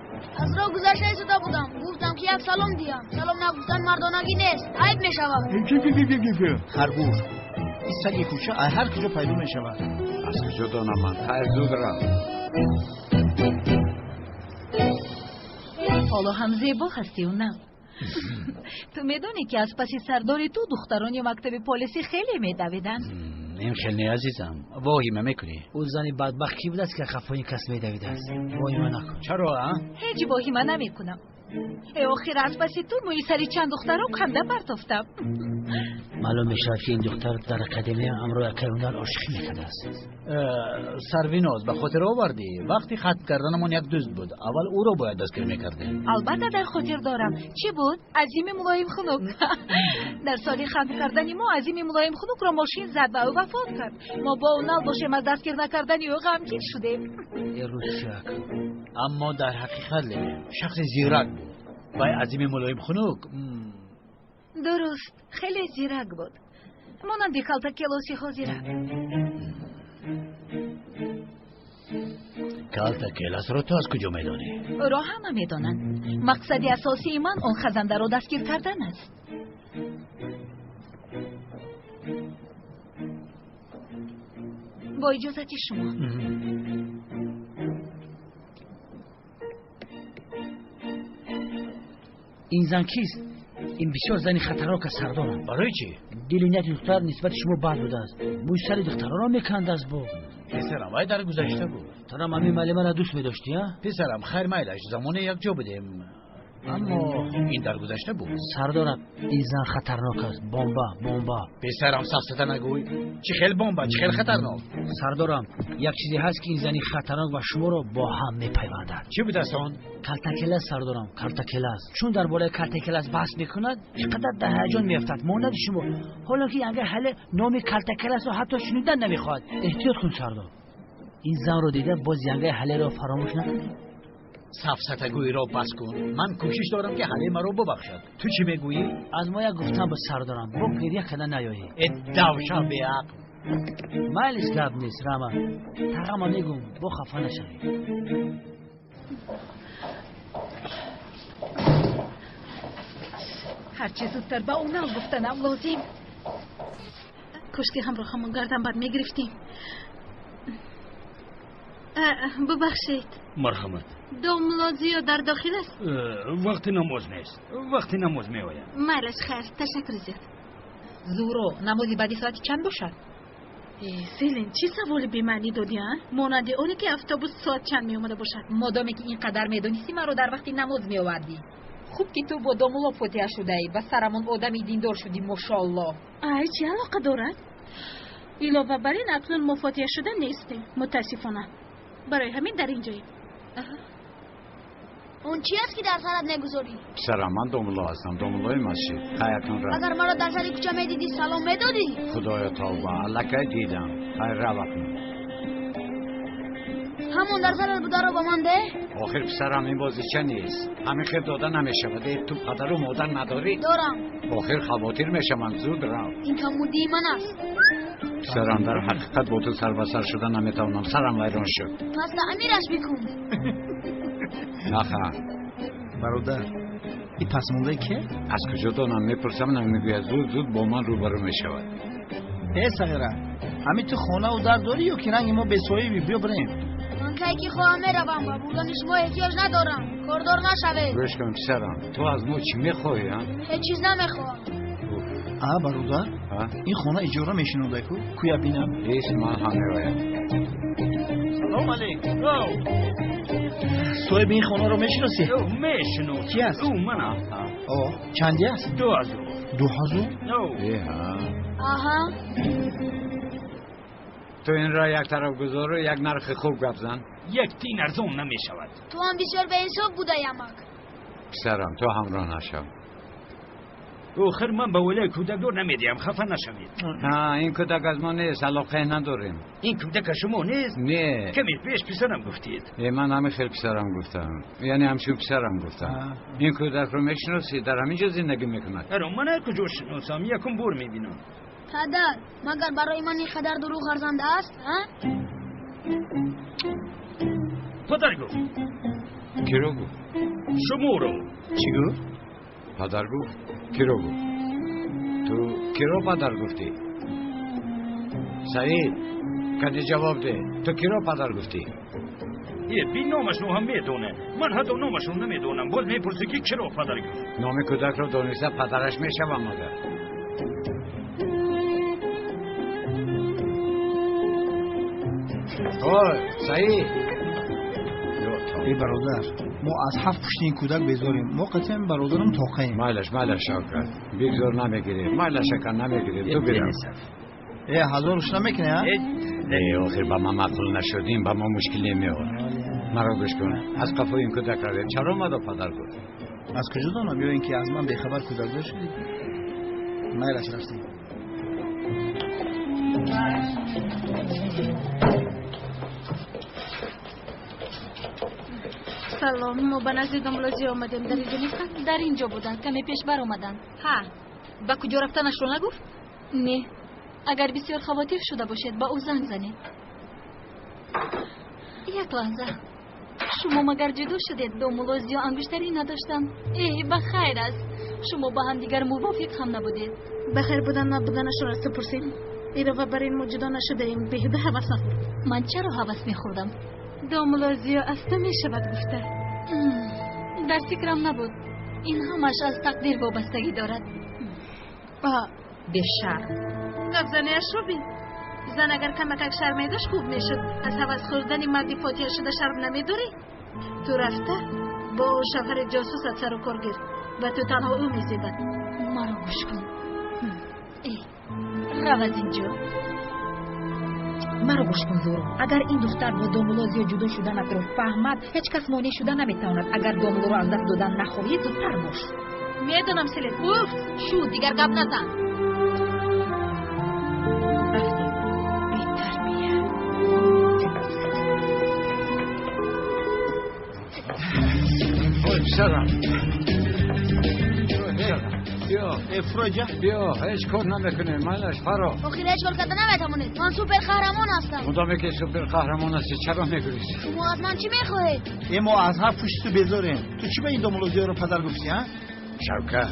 Аз роҳ гузашта истода будам. Гуфтам ки як салом диҳам. Салом нагуфтан мардонагӣ нест, айб мешавад. Харгӯш, ин саги кӯча ҳар куҷо пайдо мешавад. Аз куҷо донам ман? Хайр, зуд рав. Ҳоло ҳам зебо ҳастию нав. Ту медонӣ ки аз паси сардори ту духтарони мактаби полисӣ хеле медавиданд. Ин хел не, азизам, воҳима мекунӣ. Ӯ зани бадбахт кӣ будааст, ки қафои кас медавидааст? Воҳима накун. Чаро, а? Ҳеҷ воҳима намекунам. Э охир аз паси ту мӯи сари чанд духтаро канда партофтам. Маълум мешавад, ки ин духтар дар академия ҳамроҳи акаи ҳунар ошиқӣ мекардааст. Сарвиноз, ба хотир овардӣ, вақти хатм карданамон як дӯст буд. Аввал ӯро бояд дастгир мекардем. Албатта дар хотир дорам. Чӣ буд? Азими Мулоимхунук. Дар соли хатм кардани мо Азими Мулоимхунукро мошин зад ва ӯ вафот кард. Мо бо ӯ нал бошем, аз дастгир накардани ӯ ғамгин шудем. Э рӯзчак, аммо дар ҳақиқат шахси зирак буд. Вай Азими Мулоимхунук. Дуруст, хеле зирак буд, монанди калтакелоси ҳозира. Калтакеласро ту аз куҷо медонӣ? Ӯро ҳама медонанд. Мақсади асосии ман он хазандаро дастгир кардан аст. Бо иҷозати шумо. Ин зан кист? Ин бисёр зани хатарнок аст, сардорам. Барои чӣ? Дили нияти духтар нисбати шумо бад будааст. Мӯи сари духтаронро мекандааст бо. Писарам, вай дар гузашта буд. Тарам ҳамин муаллимаро дӯст медоштӣ, а? Писарам, хайр майлаш, замоне якҷо будем. Аммо ин дар гузашта буд. Сардорам, ин зан хатарнок аст. Бомба, бомба. Писарам, сафсата нагӯй. Чӣ хел бомба, чӣ хел хатарнок? Сардорам, як чизе ҳаст, ки ин зани хатарнок ва шуморо бо ҳам мепайвандад. Чӣ будааст он? Калтакелас, сардорам, калтакелас. Чун дар бораи калтакелас баҳс мекунад, чӣ қадар дар ҳаяҷон меафтад. Монанди шумо. Ҳоло ки янга ҳале номи калтакеласро ҳатто шунидан намехоҳад. Эҳтиёт кун, сардор. Ин занро дида боз янгаи ҳалеро фаромӯш накунӣ. Сафсатагӯиро бас кун. Ман кӯшиш дорам, ки ҳале маро бубахшад. Ту чӣ мегӯӣ? Аз мо як гуфтан ба сардорам, бо гиря карда наёӣ. Э давшан беақл. Майлиш, гап нест, рама. Тағама мегӯм, бо хафа нашавӣ. Ҳарчи зудтар ба ӯ нав гуфтанам лозим. Кошки ҳамроҳамон гардан бад мегирифтем. Бубахшед. Марҳамат. Домло Зиё дар дохил аст? Вақти намоз нест. Вақти намоз меояд. Майлаш, хайр, ташаккур зиёд. Зуҳро, намози баъди соати чанд бошад? Селин, чӣ саволи бемаънӣ додӣ, а? Монанди оне ки автобус соат чанд меомада бошад. Модоме ки ин қадар медонистӣ, маро дар вақти намоз меовардӣ. Хуб ки ту бо домулло фотиҳа шудаӣ, ба сарамон одами диндор шудӣ, мошоалло. Ай, чӣ алоқа дорад? Илова бар ин, акнун мо фотиҳа шуда нестем, мутаассифона. Барои ҳамин дар ин ҷоем. Он чи аст, ки дар сарат мегузорӣ? Писарам, ман домулло ҳастам, домуллои масҷид. Хай, акнун рав. Агар маро дар сари кӯча медидӣ, салом медодӣ? Худоё, тавба, аллакай дидам. Хай, рав акнун. Ҳамон дар сарат бударо ба ман деҳ. Охир писарам, ин бозича нест. Ҳамин хел дода намешавад. Э, ту падару модар надорӣ? Дорам. Охир хавотир мешавам, зуд рав. Ин камбудии ман аст. Писарам, дар ҳақиқат бо ту сарбасар шуда наметавонам. Сарам вайрон шуд. Пас таъмираш бикун. Наха. Бародар, Ин пасмондаи ке? Аз куҷо донам? Мепурсам, намегӯяд. Зуд зуд бо ман рӯбарӯ мешавад. Э сағира, ҳамин ту хонаву дар дорӣ ё ки ранги мо бесоҳибӣ? Биё бирем. Ман кай ки хоҳам меравам, ба бурдани шумо эҳтиёҷ надорам. Кордор нашавед. Гӯш кун писарам, ту аз мо чӣ мехоҳӣ? Ҳеҷ чиз намехоҳам. А бародар, ин хона иҷора мешинода ку? Куя бинам. Ҳеҷ, ман ҳам меоям. Салом алейкум. Соҳиби ин хонаро мешиносӣ? Мешинос. Ки аст? Ӯ манам. О, чанди аст? 2000. 2000? Аҳа. Ту инро як тараф гузору як нархи хуб гап зан. Як тин арзон намешавад. Ту ҳам бисёр беинсоф будаи, амак. Писарам, ту ҳамроҳ нашав. Охир ман ба оилаи кӯдакдор намедиҳам, хафа нашавед. Ин кӯдак аз мо нест, алоқае надорем. Ин кӯдак аз шумо нест? Не. Каме пеш писарам гуфтед. Ман ҳамин хел писарам гуфтам, яъне ҳамчун писарам гуфтам. Ин кӯдакро мешиносӣ? Дар ҳамин ҷо зиндагӣ мекунад. Аро, ман ҳар куҷо шиносам, якум бор мебинам. Падар, магар барои ман ин қадар дурӯғ арзанда аст? Падар гуфт. Киро гуфт? Шуморо. Чӣ гуфт? Падар гуфт. Киро гуфт? Ту киро падар гуфтӣ? Саид, кади ҷавоб деҳ. Ту киро падар гуфтӣ? Би номашро ҳам медонад. Ман ҳатто номашро намедонам. Боз мепурсӣ ки киро падар гуфт. Номи кӯдакро дониста падараш мешавам магар? Ой, Саид. Эй бародар, мо аз ҳафт пушти ин кӯдак безорем. Мо қатъиан бародарам тоқаем. Майлаш, майлаш, Шавкат. Бигзор, намегирем. Майлаш, ака, намегирем. Ту бирав. Э, ҳазоруш намекунӣ, а? Э, охир ба ман маъқул нашудим, ба мо мушкиле меорад. Маро гӯш кун. Аз қафои ин кӯдак равем. Чаро маро падар гуфт? Аз куҷо донам? Ё ин ки аз ман бехабар кӯдакдор шудӣ? Майлаш, рафтем. Салом, мо ба назди домлозӣ омадем. Дар инҷо нестанд? Дар инҷо буданд, каме пеш баромаданд. Ҳа, ба куҷо рафтанашро нагуфт? Не, агар бисёр хавотир шуда бошед, ба ӯ занг занед. Як лаҳза, шумо магар ҷудо шудед? Домулло Зиё ангуштарӣ надоштанд. Э, ба хайр аст, шумо ба ҳамдигар мувофиқ ҳам набудед. Ба хайр будан набуданашро аз ту пурсем. Илова бар ин мо ҷудо нашудаем. Беҳуда ҳавас нахӯр. Ман чаро ҳавас мехӯрдам? Домулло Зиё аз ту мешавад гуфта. Дар фикрам набуд. Ин ҳамаш аз тақдир вобастагӣ дорад. Бешарм. Гапзаниашро бин. Зан агар камакак шарм медошт, хуб мешуд. Аз ҳавас хӯрдани марди фотиҳа шуда шарм намедорӣ? Ту рафта бо шавҳари ҷосусат сару кор гир. Ба ту танҳо ӯ мезебад. Маро гӯш кун. Э, рав аз инҷо. Маро гӯш кун, Зуро. Агар ин духтар бо домулло Зиё ҷудо шуданатро фаҳмад, ҳеҷ кас монеъ шуда наметавонад. Агар домуллоро аз даст додан нахоҳӣ, зудтар бош. Медонам, Селин. Уф! Шуд, дигар гап назан. Рафтем. Бетарбия. Ой, писарам. Биё, Фроҷа. Биё, ҳеҷ кор намекунем. Майлаш, фаро. Охир ҳеҷ кор карда наметавонед. Ман супер қаҳрамон ҳастам. Мудоме ки супер қаҳрамон ҳастӣ, чаро мегурезӣ? Шумо аз ман чӣ мехоҳед? Э, мо аз ҳафт пушти ту безорем. Ту чӣ ба ин домулло Зиёро падар гуфтӣ, а? Шавкат.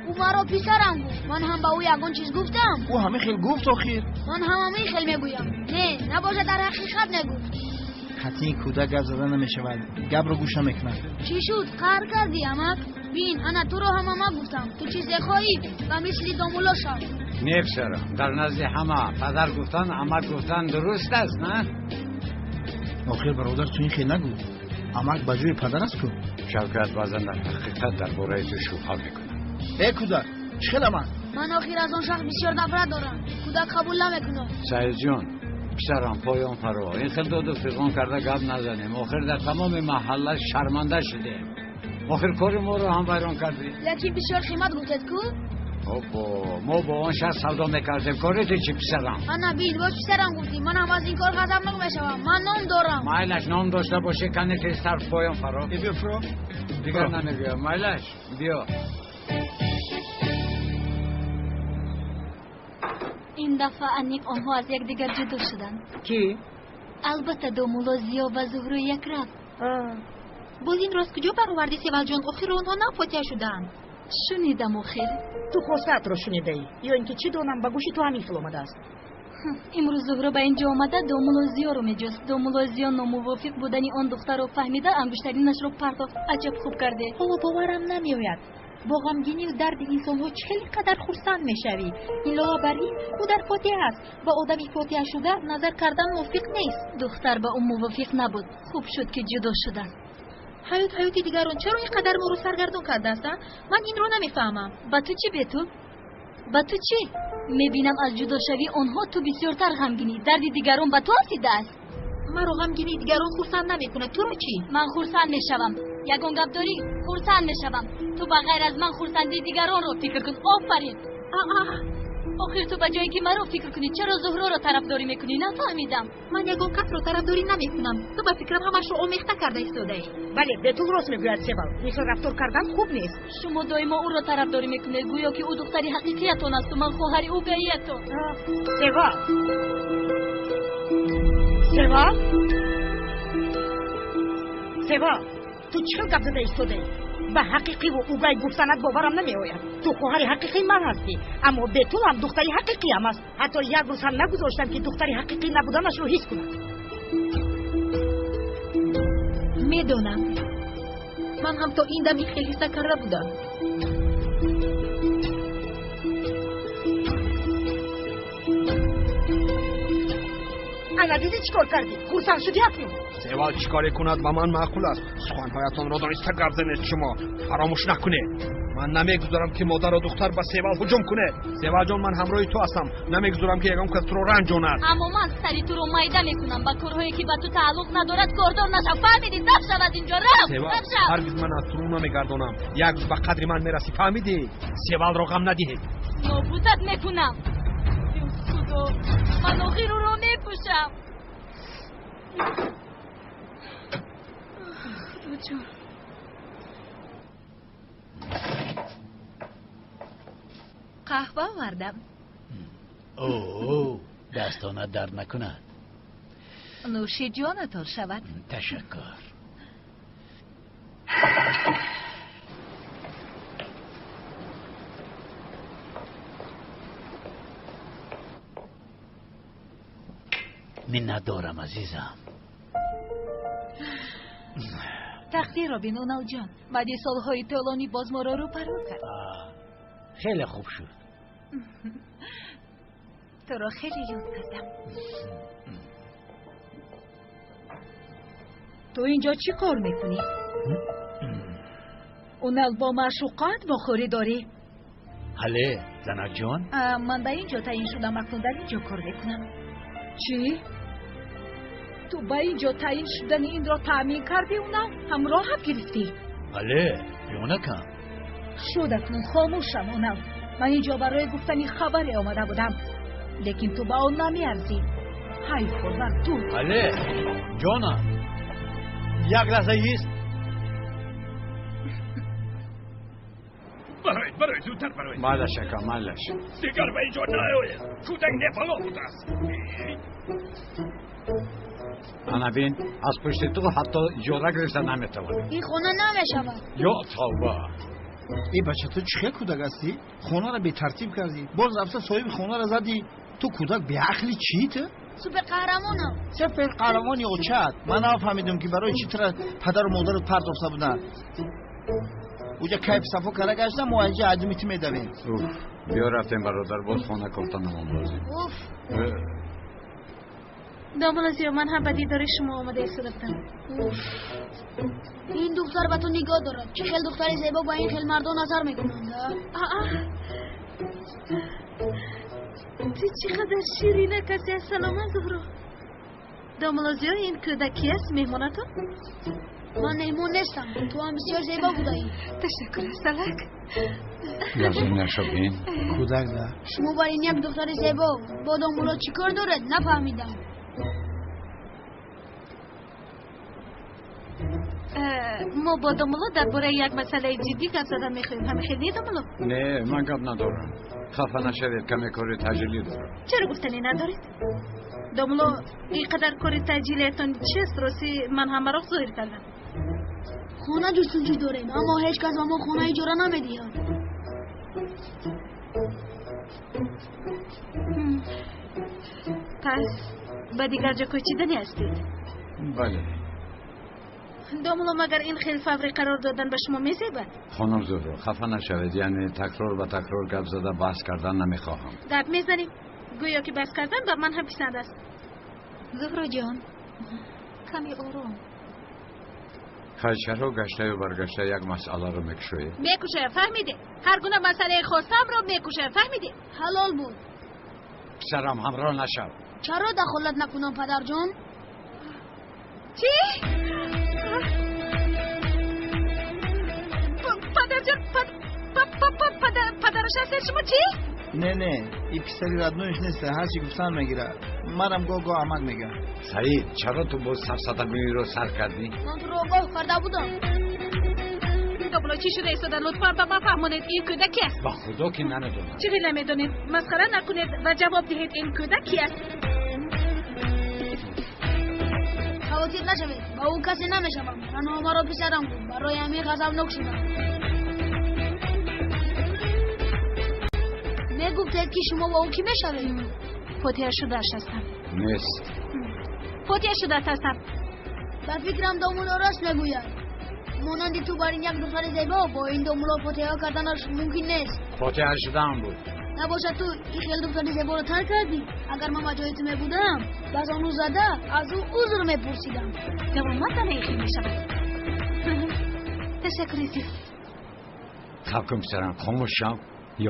Ӯ маро писарам гуфт. Ман ҳам ба ӯ ягон чиз гуфтам. Ӯ ҳамин хел гуфт охир. Ман ҳам ҳамин хел мегӯям. Не, набошад, дар ҳақиқат мегуфт. Қатъи кӯдак гап зада намешавад. Гапро гӯш намекунад. Чӣ шуд? Қаҳр кардӣ, амак? Бин, ана туро ҳам амак гуфтам. Ту чизе хоҳӣ ба мисли домулло шав. Не, писарам, дар назди ҳама падар гуфтан, амак гуфтан дуруст аст, на? Охир бародар, ту ин хел нагӯ. Амак ба ҷои падар аст ку? Шавкат, баъзан дар ҳақиқат дар бораи ту шубҳа мекунам. Э кӯдак, чӣ хел амак? Ман охир аз он шахс бисёр нафрат дорам. Кӯдак қабул намекунад. Саидҷон, писарам, поён фаро. Ин хел доду фиғон карда гап назанем. Охир дар тамоми маҳалла шарманда шудем. Охир кори моро ҳам вайрон кардӣ. Лекин бисёр қимат гуфтед ку? Опо, мо бо он шахс савдо мекардем. Кори ту чӣ, писарам? Ана бин, боз писарам гуфтӣ. Ман ҳам аз ин кор ғазабнок мешавам. Ман ном дорам. Майлаш, ном дошта бошӣ, кани тезтар поён фаро. Э, биё, фаро. Дигар намегӯям. Майлаш, биё. Ин дафъа аниқ онҳо аз якдигар ҷудо шуданд. Кӣ? Албатта домулло Зиё ва Зуҳрои Якраф. Боз инро аз куҷо баровардӣ, Севалҷон? Охир онҳо нав фотиҳа шудаанд. Шунидам охир. Ту хостаатро шунидаӣ ё ин ки чӣ донам, ба гӯши ту ҳамин хел омадааст. Имрӯз Зуҳро ба ин ҷо омада домулло Зиёро меҷуст. Домулло Зиё номувофиқ будани он духтарро фаҳмида ангуштаринашро партофт. Аҷаб хуб карде. Ҳоло боварам намеояд. Бо ғамгинию дарди инсонҳо чӣ хеле қадар хурсанд мешавӣ. Илова бар ин, ӯ дар фотиҳа аст. Ба одами фотиҳашуда назар кардан мувофиқ нест. Духтар ба ӯ мувофиқ набуд. Хуб шуд, ки ҷудо шуданд. Ҳаёт ҳаёти дигарон чаро ин қадар моро саргардон кардааст, а? Ман инро намефаҳмам. Ба ту чӣ, Бетул? Ба ту чӣ? Мебинам аз ҷудошавии онҳо ту бисёртар ғамгинӣ. Дарди дигарон ба ту афтидааст. Маро ғамгинии дигарон хурсанд намекунад. Туро чӣ? Ман хурсанд мешавам. Ягон гап дорӣ? Хурсанд мешавам. Ту ба ғайр аз ман хурсандии дигаронро фикр кун. Офарин. Охир ту ба ҷое ки маро фикр кунӣ, чаро Зуҳроро тарафдорӣ мекунӣ? Нафаҳмидам. Ман ягон касро тарафдорӣ намекунам. Ту ба фикрам ҳамашро омехта карда истодаӣ. Бале, Бетул рост мегӯяд, Севал. Ин хел рафтор кардан хуб нест. Шумо доимо ӯро тарафдорӣ мекунед, гӯё ки ӯ духтари ҳақиқиятон асту ман хоҳари ӯгаиятон. Севал, Севал, Севал, ту чӣ хел гап зада истодаӣ? Ба ҳақиқиву угай гуфтанат боварам намеояд. Ту хоҳари ҳақиқии ман ҳастӣ, аммо Бетул ҳам духтари ҳақиқиам аст. Ҳатто як рӯз ҳам нагузоштам, ки духтари ҳақиқӣ набуданашро ҳис кунад. Медонам, ман ҳам то ин дам ин хел ҳис накарда будам. Ана дидӣ чӣ кор кардӣ? Хурсанд шудӣ акнун? Севал чӣ коре кунад ба ман маъқул аст. Суханҳоятонро дониста гап занед шумо. Фаромӯш накунед. Ман намегузорам, ки модару духтар ба Севал ҳуҷум кунед. Севалҷон, ман ҳамроҳи ту ҳастам. Намегузорам, ки ягон кас туро ранҷонад. Аммо ман сари туро майда мекунам. Ба корҳое, ки ба ту тааллуқ надорад, кордор нашав. Фаҳмидӣ? Даф шав аз инҷо. Раф, даф шав. Ҳаргиз ман аз ту рӯ намегардонам. Як рӯз ба қадри ман мерасӣ. Фаҳмидӣ? Севалро ғам надиҳед. Нобудат мекунам. Ё Худо, ман охир ӯро мепӯшам. Худоҷон. Қаҳва овардам. О, дастонат дард накунад. Нӯши ҷонатон шавад. Ташаккур. Миннатдорам, азизам. Тақдирро бин, Уналҷон. Баъди солҳои тӯлонӣ боз моро рӯпарӯ кард. Хеле хуб шуд. Туро хеле ёд кардам. Ту инҷо чӣ кор мекунӣ? Унал бо маъшуқат вохӯрӣ дорӣ? Ҳале, занакҷон? Ман ба ин ҷо таъин шудам, акнун дар ин ҷо кор мекунам. Чӣ? Ту ба ин ҷо таъин шудани инро таъмин кардӣ, Унал? Ҳамроҳат гирифтӣ? Ҳале, ҷонакам. Шуд, акнун хомӯшам, Унал. Ман ин ҷо барои гуфтани хабаре омада будам, лекин ту ба он намеарзӣ. Ҳайф бар ту. Ҳале, ҷонам, як лаҳза ист. Бароед, бароед, зудтар бароед. Майлаш, ака, майлаш. Дигар ба ин ҷо наоед. Кӯдак небало будааст. Ана бин, аз пушти ту ҳатто иҷора гирифта наметавонем. Ин хона намешавад. Ё тавба. Э бача, ту чӣ хел кӯдак ҳастӣ? Хонаро бетартиб кардӣ, боз рафта соҳиби хонаро задӣ. Ту кӯдак беақли чӣ ту? Суперқаҳрамонам. Суперқаҳрамони очат. Ман нафаҳмидам, ки барои чӣ тура падару модарат партофта буданд. Уҷа кайф сафо кара гаштам, мо инҷа адими ту медавем. Уф, биё рафтем, бародар, боз хона кофта намон лозим. Уф. Домулло Зиё, ман ҳам ба дидори шумо омада истода будам. Уф. Ин духтар ба ту нигоҳ дорад. Чӣ хел духтари зебо ба ин хел мардон назар мекунанд, а? Ту чӣ қадар ширина каси аст. Саломат, Зуҳро. Домулло Зиё, ин кӯдак ки аст, меҳмонатон? Ман меҳмон нестам. Ту ҳам бисёр зебо будаӣ. Ташаккур, Асалак. Лазим нашо бин. Кӯдак да. Шумо бар ин як духтари зебо бо домулло чӣ кор доред? Нафаҳмидам. Мо бо домулло дар бораи як масъалаи ҷиддӣ гап задан мехоҳем. Ҳамин хел не, домулло? Не, ман гап надорам. Хафа нашавед, каме кори таъҷилӣ дорам. Чаро гуфтанӣ надоред? Домулло, ин қадар кори таъҷилиятон чист? Ростӣ ман ҳамаро зоҳир кардам. Хона ҷустуҷӯ дорем, аммо ҳеҷ кас ба мо хона иҷора намедиҳад. Пас ба дигар ҷо кӯчидани ҳастед? Бале. Домулло, магар ин хел фаврӣ қарор додан ба шумо мезебад? Хонум Зуҳро, хафа нашавед, яъне такрор ба такрор гап зада баҳс кардан намехоҳам. Гап мезанем, гӯё ки баҳс кардан ба ман ҳам писанд аст. Зуҳроҷон, каме ором. Хайр, чаро гаштаю баргашта як масъаларо мекушоед? Мекушоям, фаҳмиде? Ҳар гуна масъалаи хостаамро мекушоям, фаҳмиде? Ҳалол буд. Писарам, ҳамроҳ нашав. Чаро дахолат накунам, падарҷон? Чӣ? Падарҷон, падараш ҳастед шумо чӣ? Не, не, и писари родноиш нест, ҳарчи гуфтан мегирад. Манам гоҳ-гоҳ амак мегӯям. Саид, чаро ту боз сафсатагӯиро сар кардӣ? Ман туро огоҳ карда будам. Домулло, чӣ шуда истода? Лутфан ба ман фаҳмонед, ин кӯдак ки аст? Ба худо ки намедонам. Чӣ намедонед? Масхара накунед ва ҷавоб диҳед, ин кӯдак ки аст? Хавотир нашавед, ба ӯ касе намешавам. Танҳо маро писарам гуфт, барои ҳамин ғазабнок шудам. Мегуфтед ки шумо бо ӯ кӣ мешавед? Фотиҳа шудааш ҳастам. Нест. Фотиҳа шудаат ҳастам. Ба фикрам домулло рост мегӯяд. Монанди ту бар ин як духтари зебо бо ин домулло фотиҳа карданаш мумкин нест. Фотиҳа шудаам буд. Набошад ту ин хел духтари зеборо тарк кардӣ? Агар ман ба ҷои ту мебудам, ба зону зада аз ӯ узр мепурсидам. Давомат ана ин хел мешавад. Ташаккури зиёд. Хаб кун писарам, хомӯш шав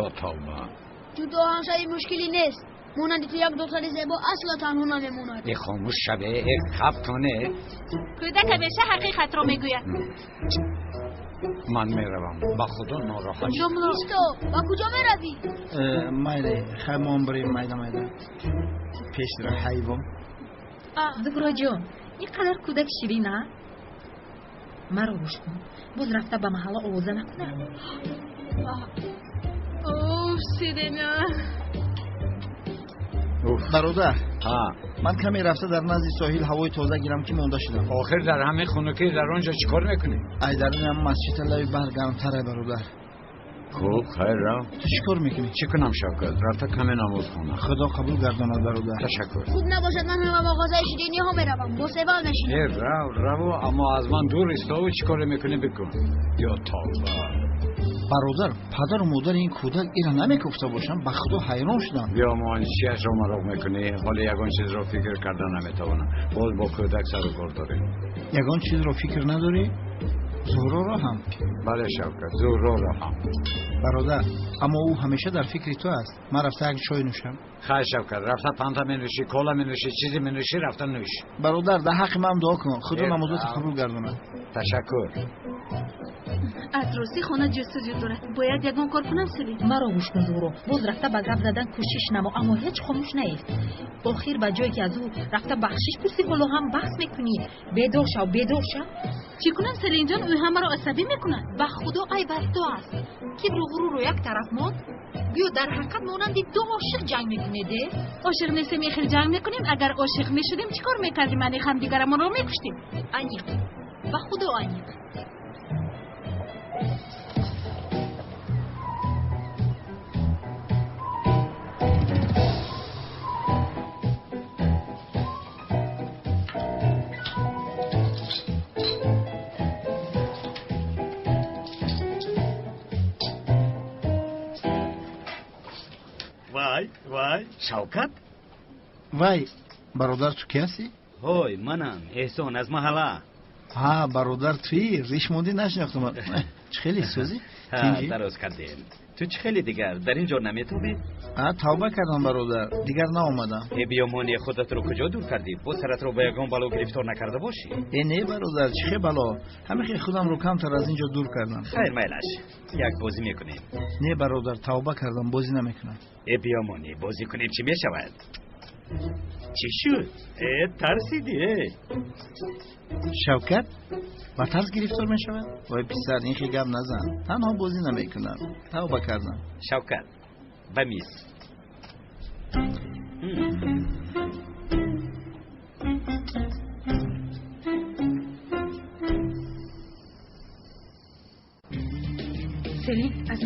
ё тавба. Ҷудо ҳамшави мушкилӣ нест. Монанди ту як духтари зебо асло танҳо намемонад. Э, хомӯш шаве, э, хаб куне. Кӯдак ҳамеша ҳақиқатро мегӯяд. Ман меравам, ба худо нороҳат. Исто, ба куҷо меравӣ? Майли, хай мо бирем майда майда. Пеш ра ҳайвон. Зуҳроҷон, ин қадар кӯдак ширин, а? Маро гӯш кун, боз рафта ба маҳалла овоза накунад. Уф, Сирина. Бародар, ман каме рафта дар назди соҳил ҳавои тоза гирам ки монда шудам. Охир дар ҳамин хунукӣ дар он ҷо чӣ кор мекунӣ? Ай, дар ин масҷид лаби баҳр гармтаре, бародар. Хуб, хайр, рав. Ту чӣ кор мекунӣ? Чӣ кунам, Шавкат? Рафта каме намоз хонам. Худо қабул гардонад, бародар. Ташаккур. Хуб набошад, ман ҳам ба мағозаи шириниҳо меравам, бо севал мешинам. Э, рав, рав, аммо аз ман дур истову чӣ коре мекунӣ бикун. Ё тавба. Бародар, падару модари ин кӯдак ира намекуфта бошанд, ба худо ҳайрон шудам. Биёмон, чиашро мароқ мекунӣ? Ҳоло ягон чизро фикр карда наметавонам. Боз бо кӯдак сару кор дорем. Ягон чизро фикр надорӣ? Зуҳроро ҳам? Бале, Шавкат, Зуҳроро ҳам. Бародар, аммо ӯ ҳамеша дар фикри ту аст. Ман рафта як чой нӯшам. Хайр, Шавкат, рафта фанта менӯшӣ, кола менӯшӣ, чизе менӯшӣ, рафта нӯш. Бародар, дар ҳаққи ман дуо кун, худо намозотро қабул гардонад. Ташаккур. Аз рости хона ҷустуҷӯ дорад. Бояд ягон кор кунам, Селин. Маро гӯш кун, Зуҳро, боз рафта ба гап задан кӯшиш намо, аммо ҳеҷ хомӯш наист. Охир ба ҷое ки аз ӯ рафта бахшиш пурсӣ, ҳоло ҳам баҳс мекунӣ. Бедор шав, бедор шав. Чӣ кунам, Селинҷон? Ӯ ҳамаро асабӣ мекунад. Ба худо айб аз ту аст. Кибру ғурурро як тараф монд. Гӯё дар ҳақиқат монанди ду ошиқ ҷанг мекунед, э? Ошиқ нестем, ин хел ҷанг мекунем. Агар ошиқ мешудем, чӣ кор мекардем? Ани ҳамдигарамонро мекуштем. Аниқ, ба худо аниқ. Вай, вай, Шавкат? Вай, бародар, ту ки ҳастӣ? Ҳой, манам, Эҳсон аз маҳалла. Ҳа, бародар, туӣ? Риш мондӣ, нашинохтам. Чӣ хеле сӯзӣ? Дароз кардем. Ту чӣ хеле дигар дар ин ҷо наметобӣ? Тавба кардам, бародар, дигар наомадам. Э, биёмони, худатро куҷо дур кардӣ? Боз саратро ба ягон бало гирифтор накарда бошӣ? Э, не, бародар, чӣ хел бало? Ҳамин хел худамро камтар аз ин ҷо дур кардам. Хайр, майлаш, як бозӣ мекунем. Не, бародар, тавба кардам, бозӣ намекунам. Э, биёмонӣ, бозӣ кунем, чӣ мешавад? Чӣ шуд? Э, тарсидӣ, э? Шавкат ба тарс гирифтор мешавад? Вой писар, ин хел гап назан. Танҳо бозӣ намекунам, тавба кардам. Шавкат, ба миз.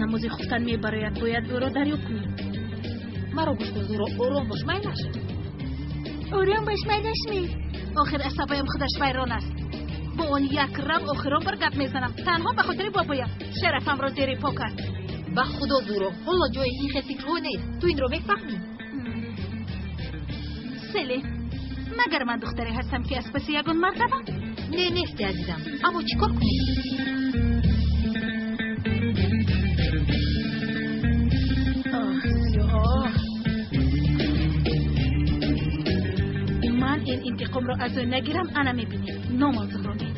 намози хуфтан мебарояд, бояд ӯро дарёб кунем. Маро гӯш кун, Зуҳро, ором бош, майлаш. Ором бош, майлаш ми? Охир асабоям худаш вайрон аст. Бо он як рав охирон бор гап мезанам, танҳо ба хотири бобоям. Шарафамро зери по кард. Ба худо, Зуҳро, ҳоло ҷои ин хел фикрҳо нест. Ту инро мефаҳмӣ? Селе, магар ман духтаре ҳастам, ки аз паси ягон мард равам? Не, нести, азизам, аммо чӣ кор кунем? Ман ин интиқомро аз ӯ нагирам, ана мебинем. Номам Зуҳро не.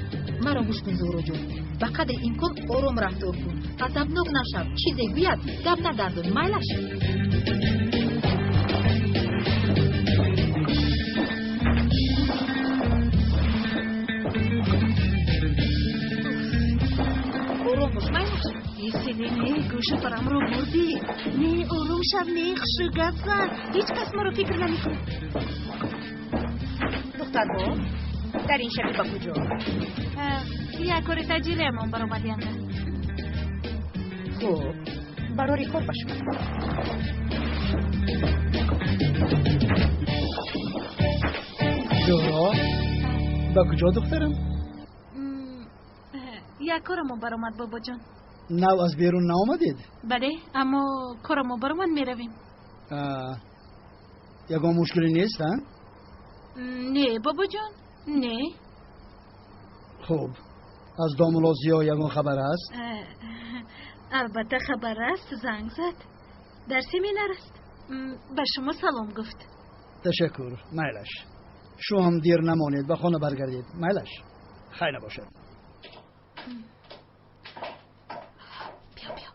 Маро гӯш кун, Зуҳроҷон, ба қадри имкон ором рафтор кун, ғазабнок нашав. Чизе гӯяд, гап нагардон, майлаш. Ором бош, майлаш. Селе, не, гӯшу парамро бурдӣ. Не, ором шав, не, хушу гап зан. Ҳеҷ кас маро фикр намекунад. Духтарҳо, дар ин шаби ба куҷо? Як кори таъҷилиамон баромад, янга. Хуб, барори кор ба шумо. Зуҳро, ба куҷо, духтарам? Як корамон баромад, бобоҷон. Нав аз берун наомадед? Бале, аммо корамон баромад, меравем. Ягон мушкиле нест, а? Не, бобоҷон, не. Хуб, аз домулло Зиё ягон хабар аст? Албатта хабар аст, занг зад. Дар семинар аст. Ба шумо салом гуфт. Ташаккур, майлаш. Шу ҳам дер намонед, ба хона баргардед, майлаш. Хайр набошад. Биё, биё.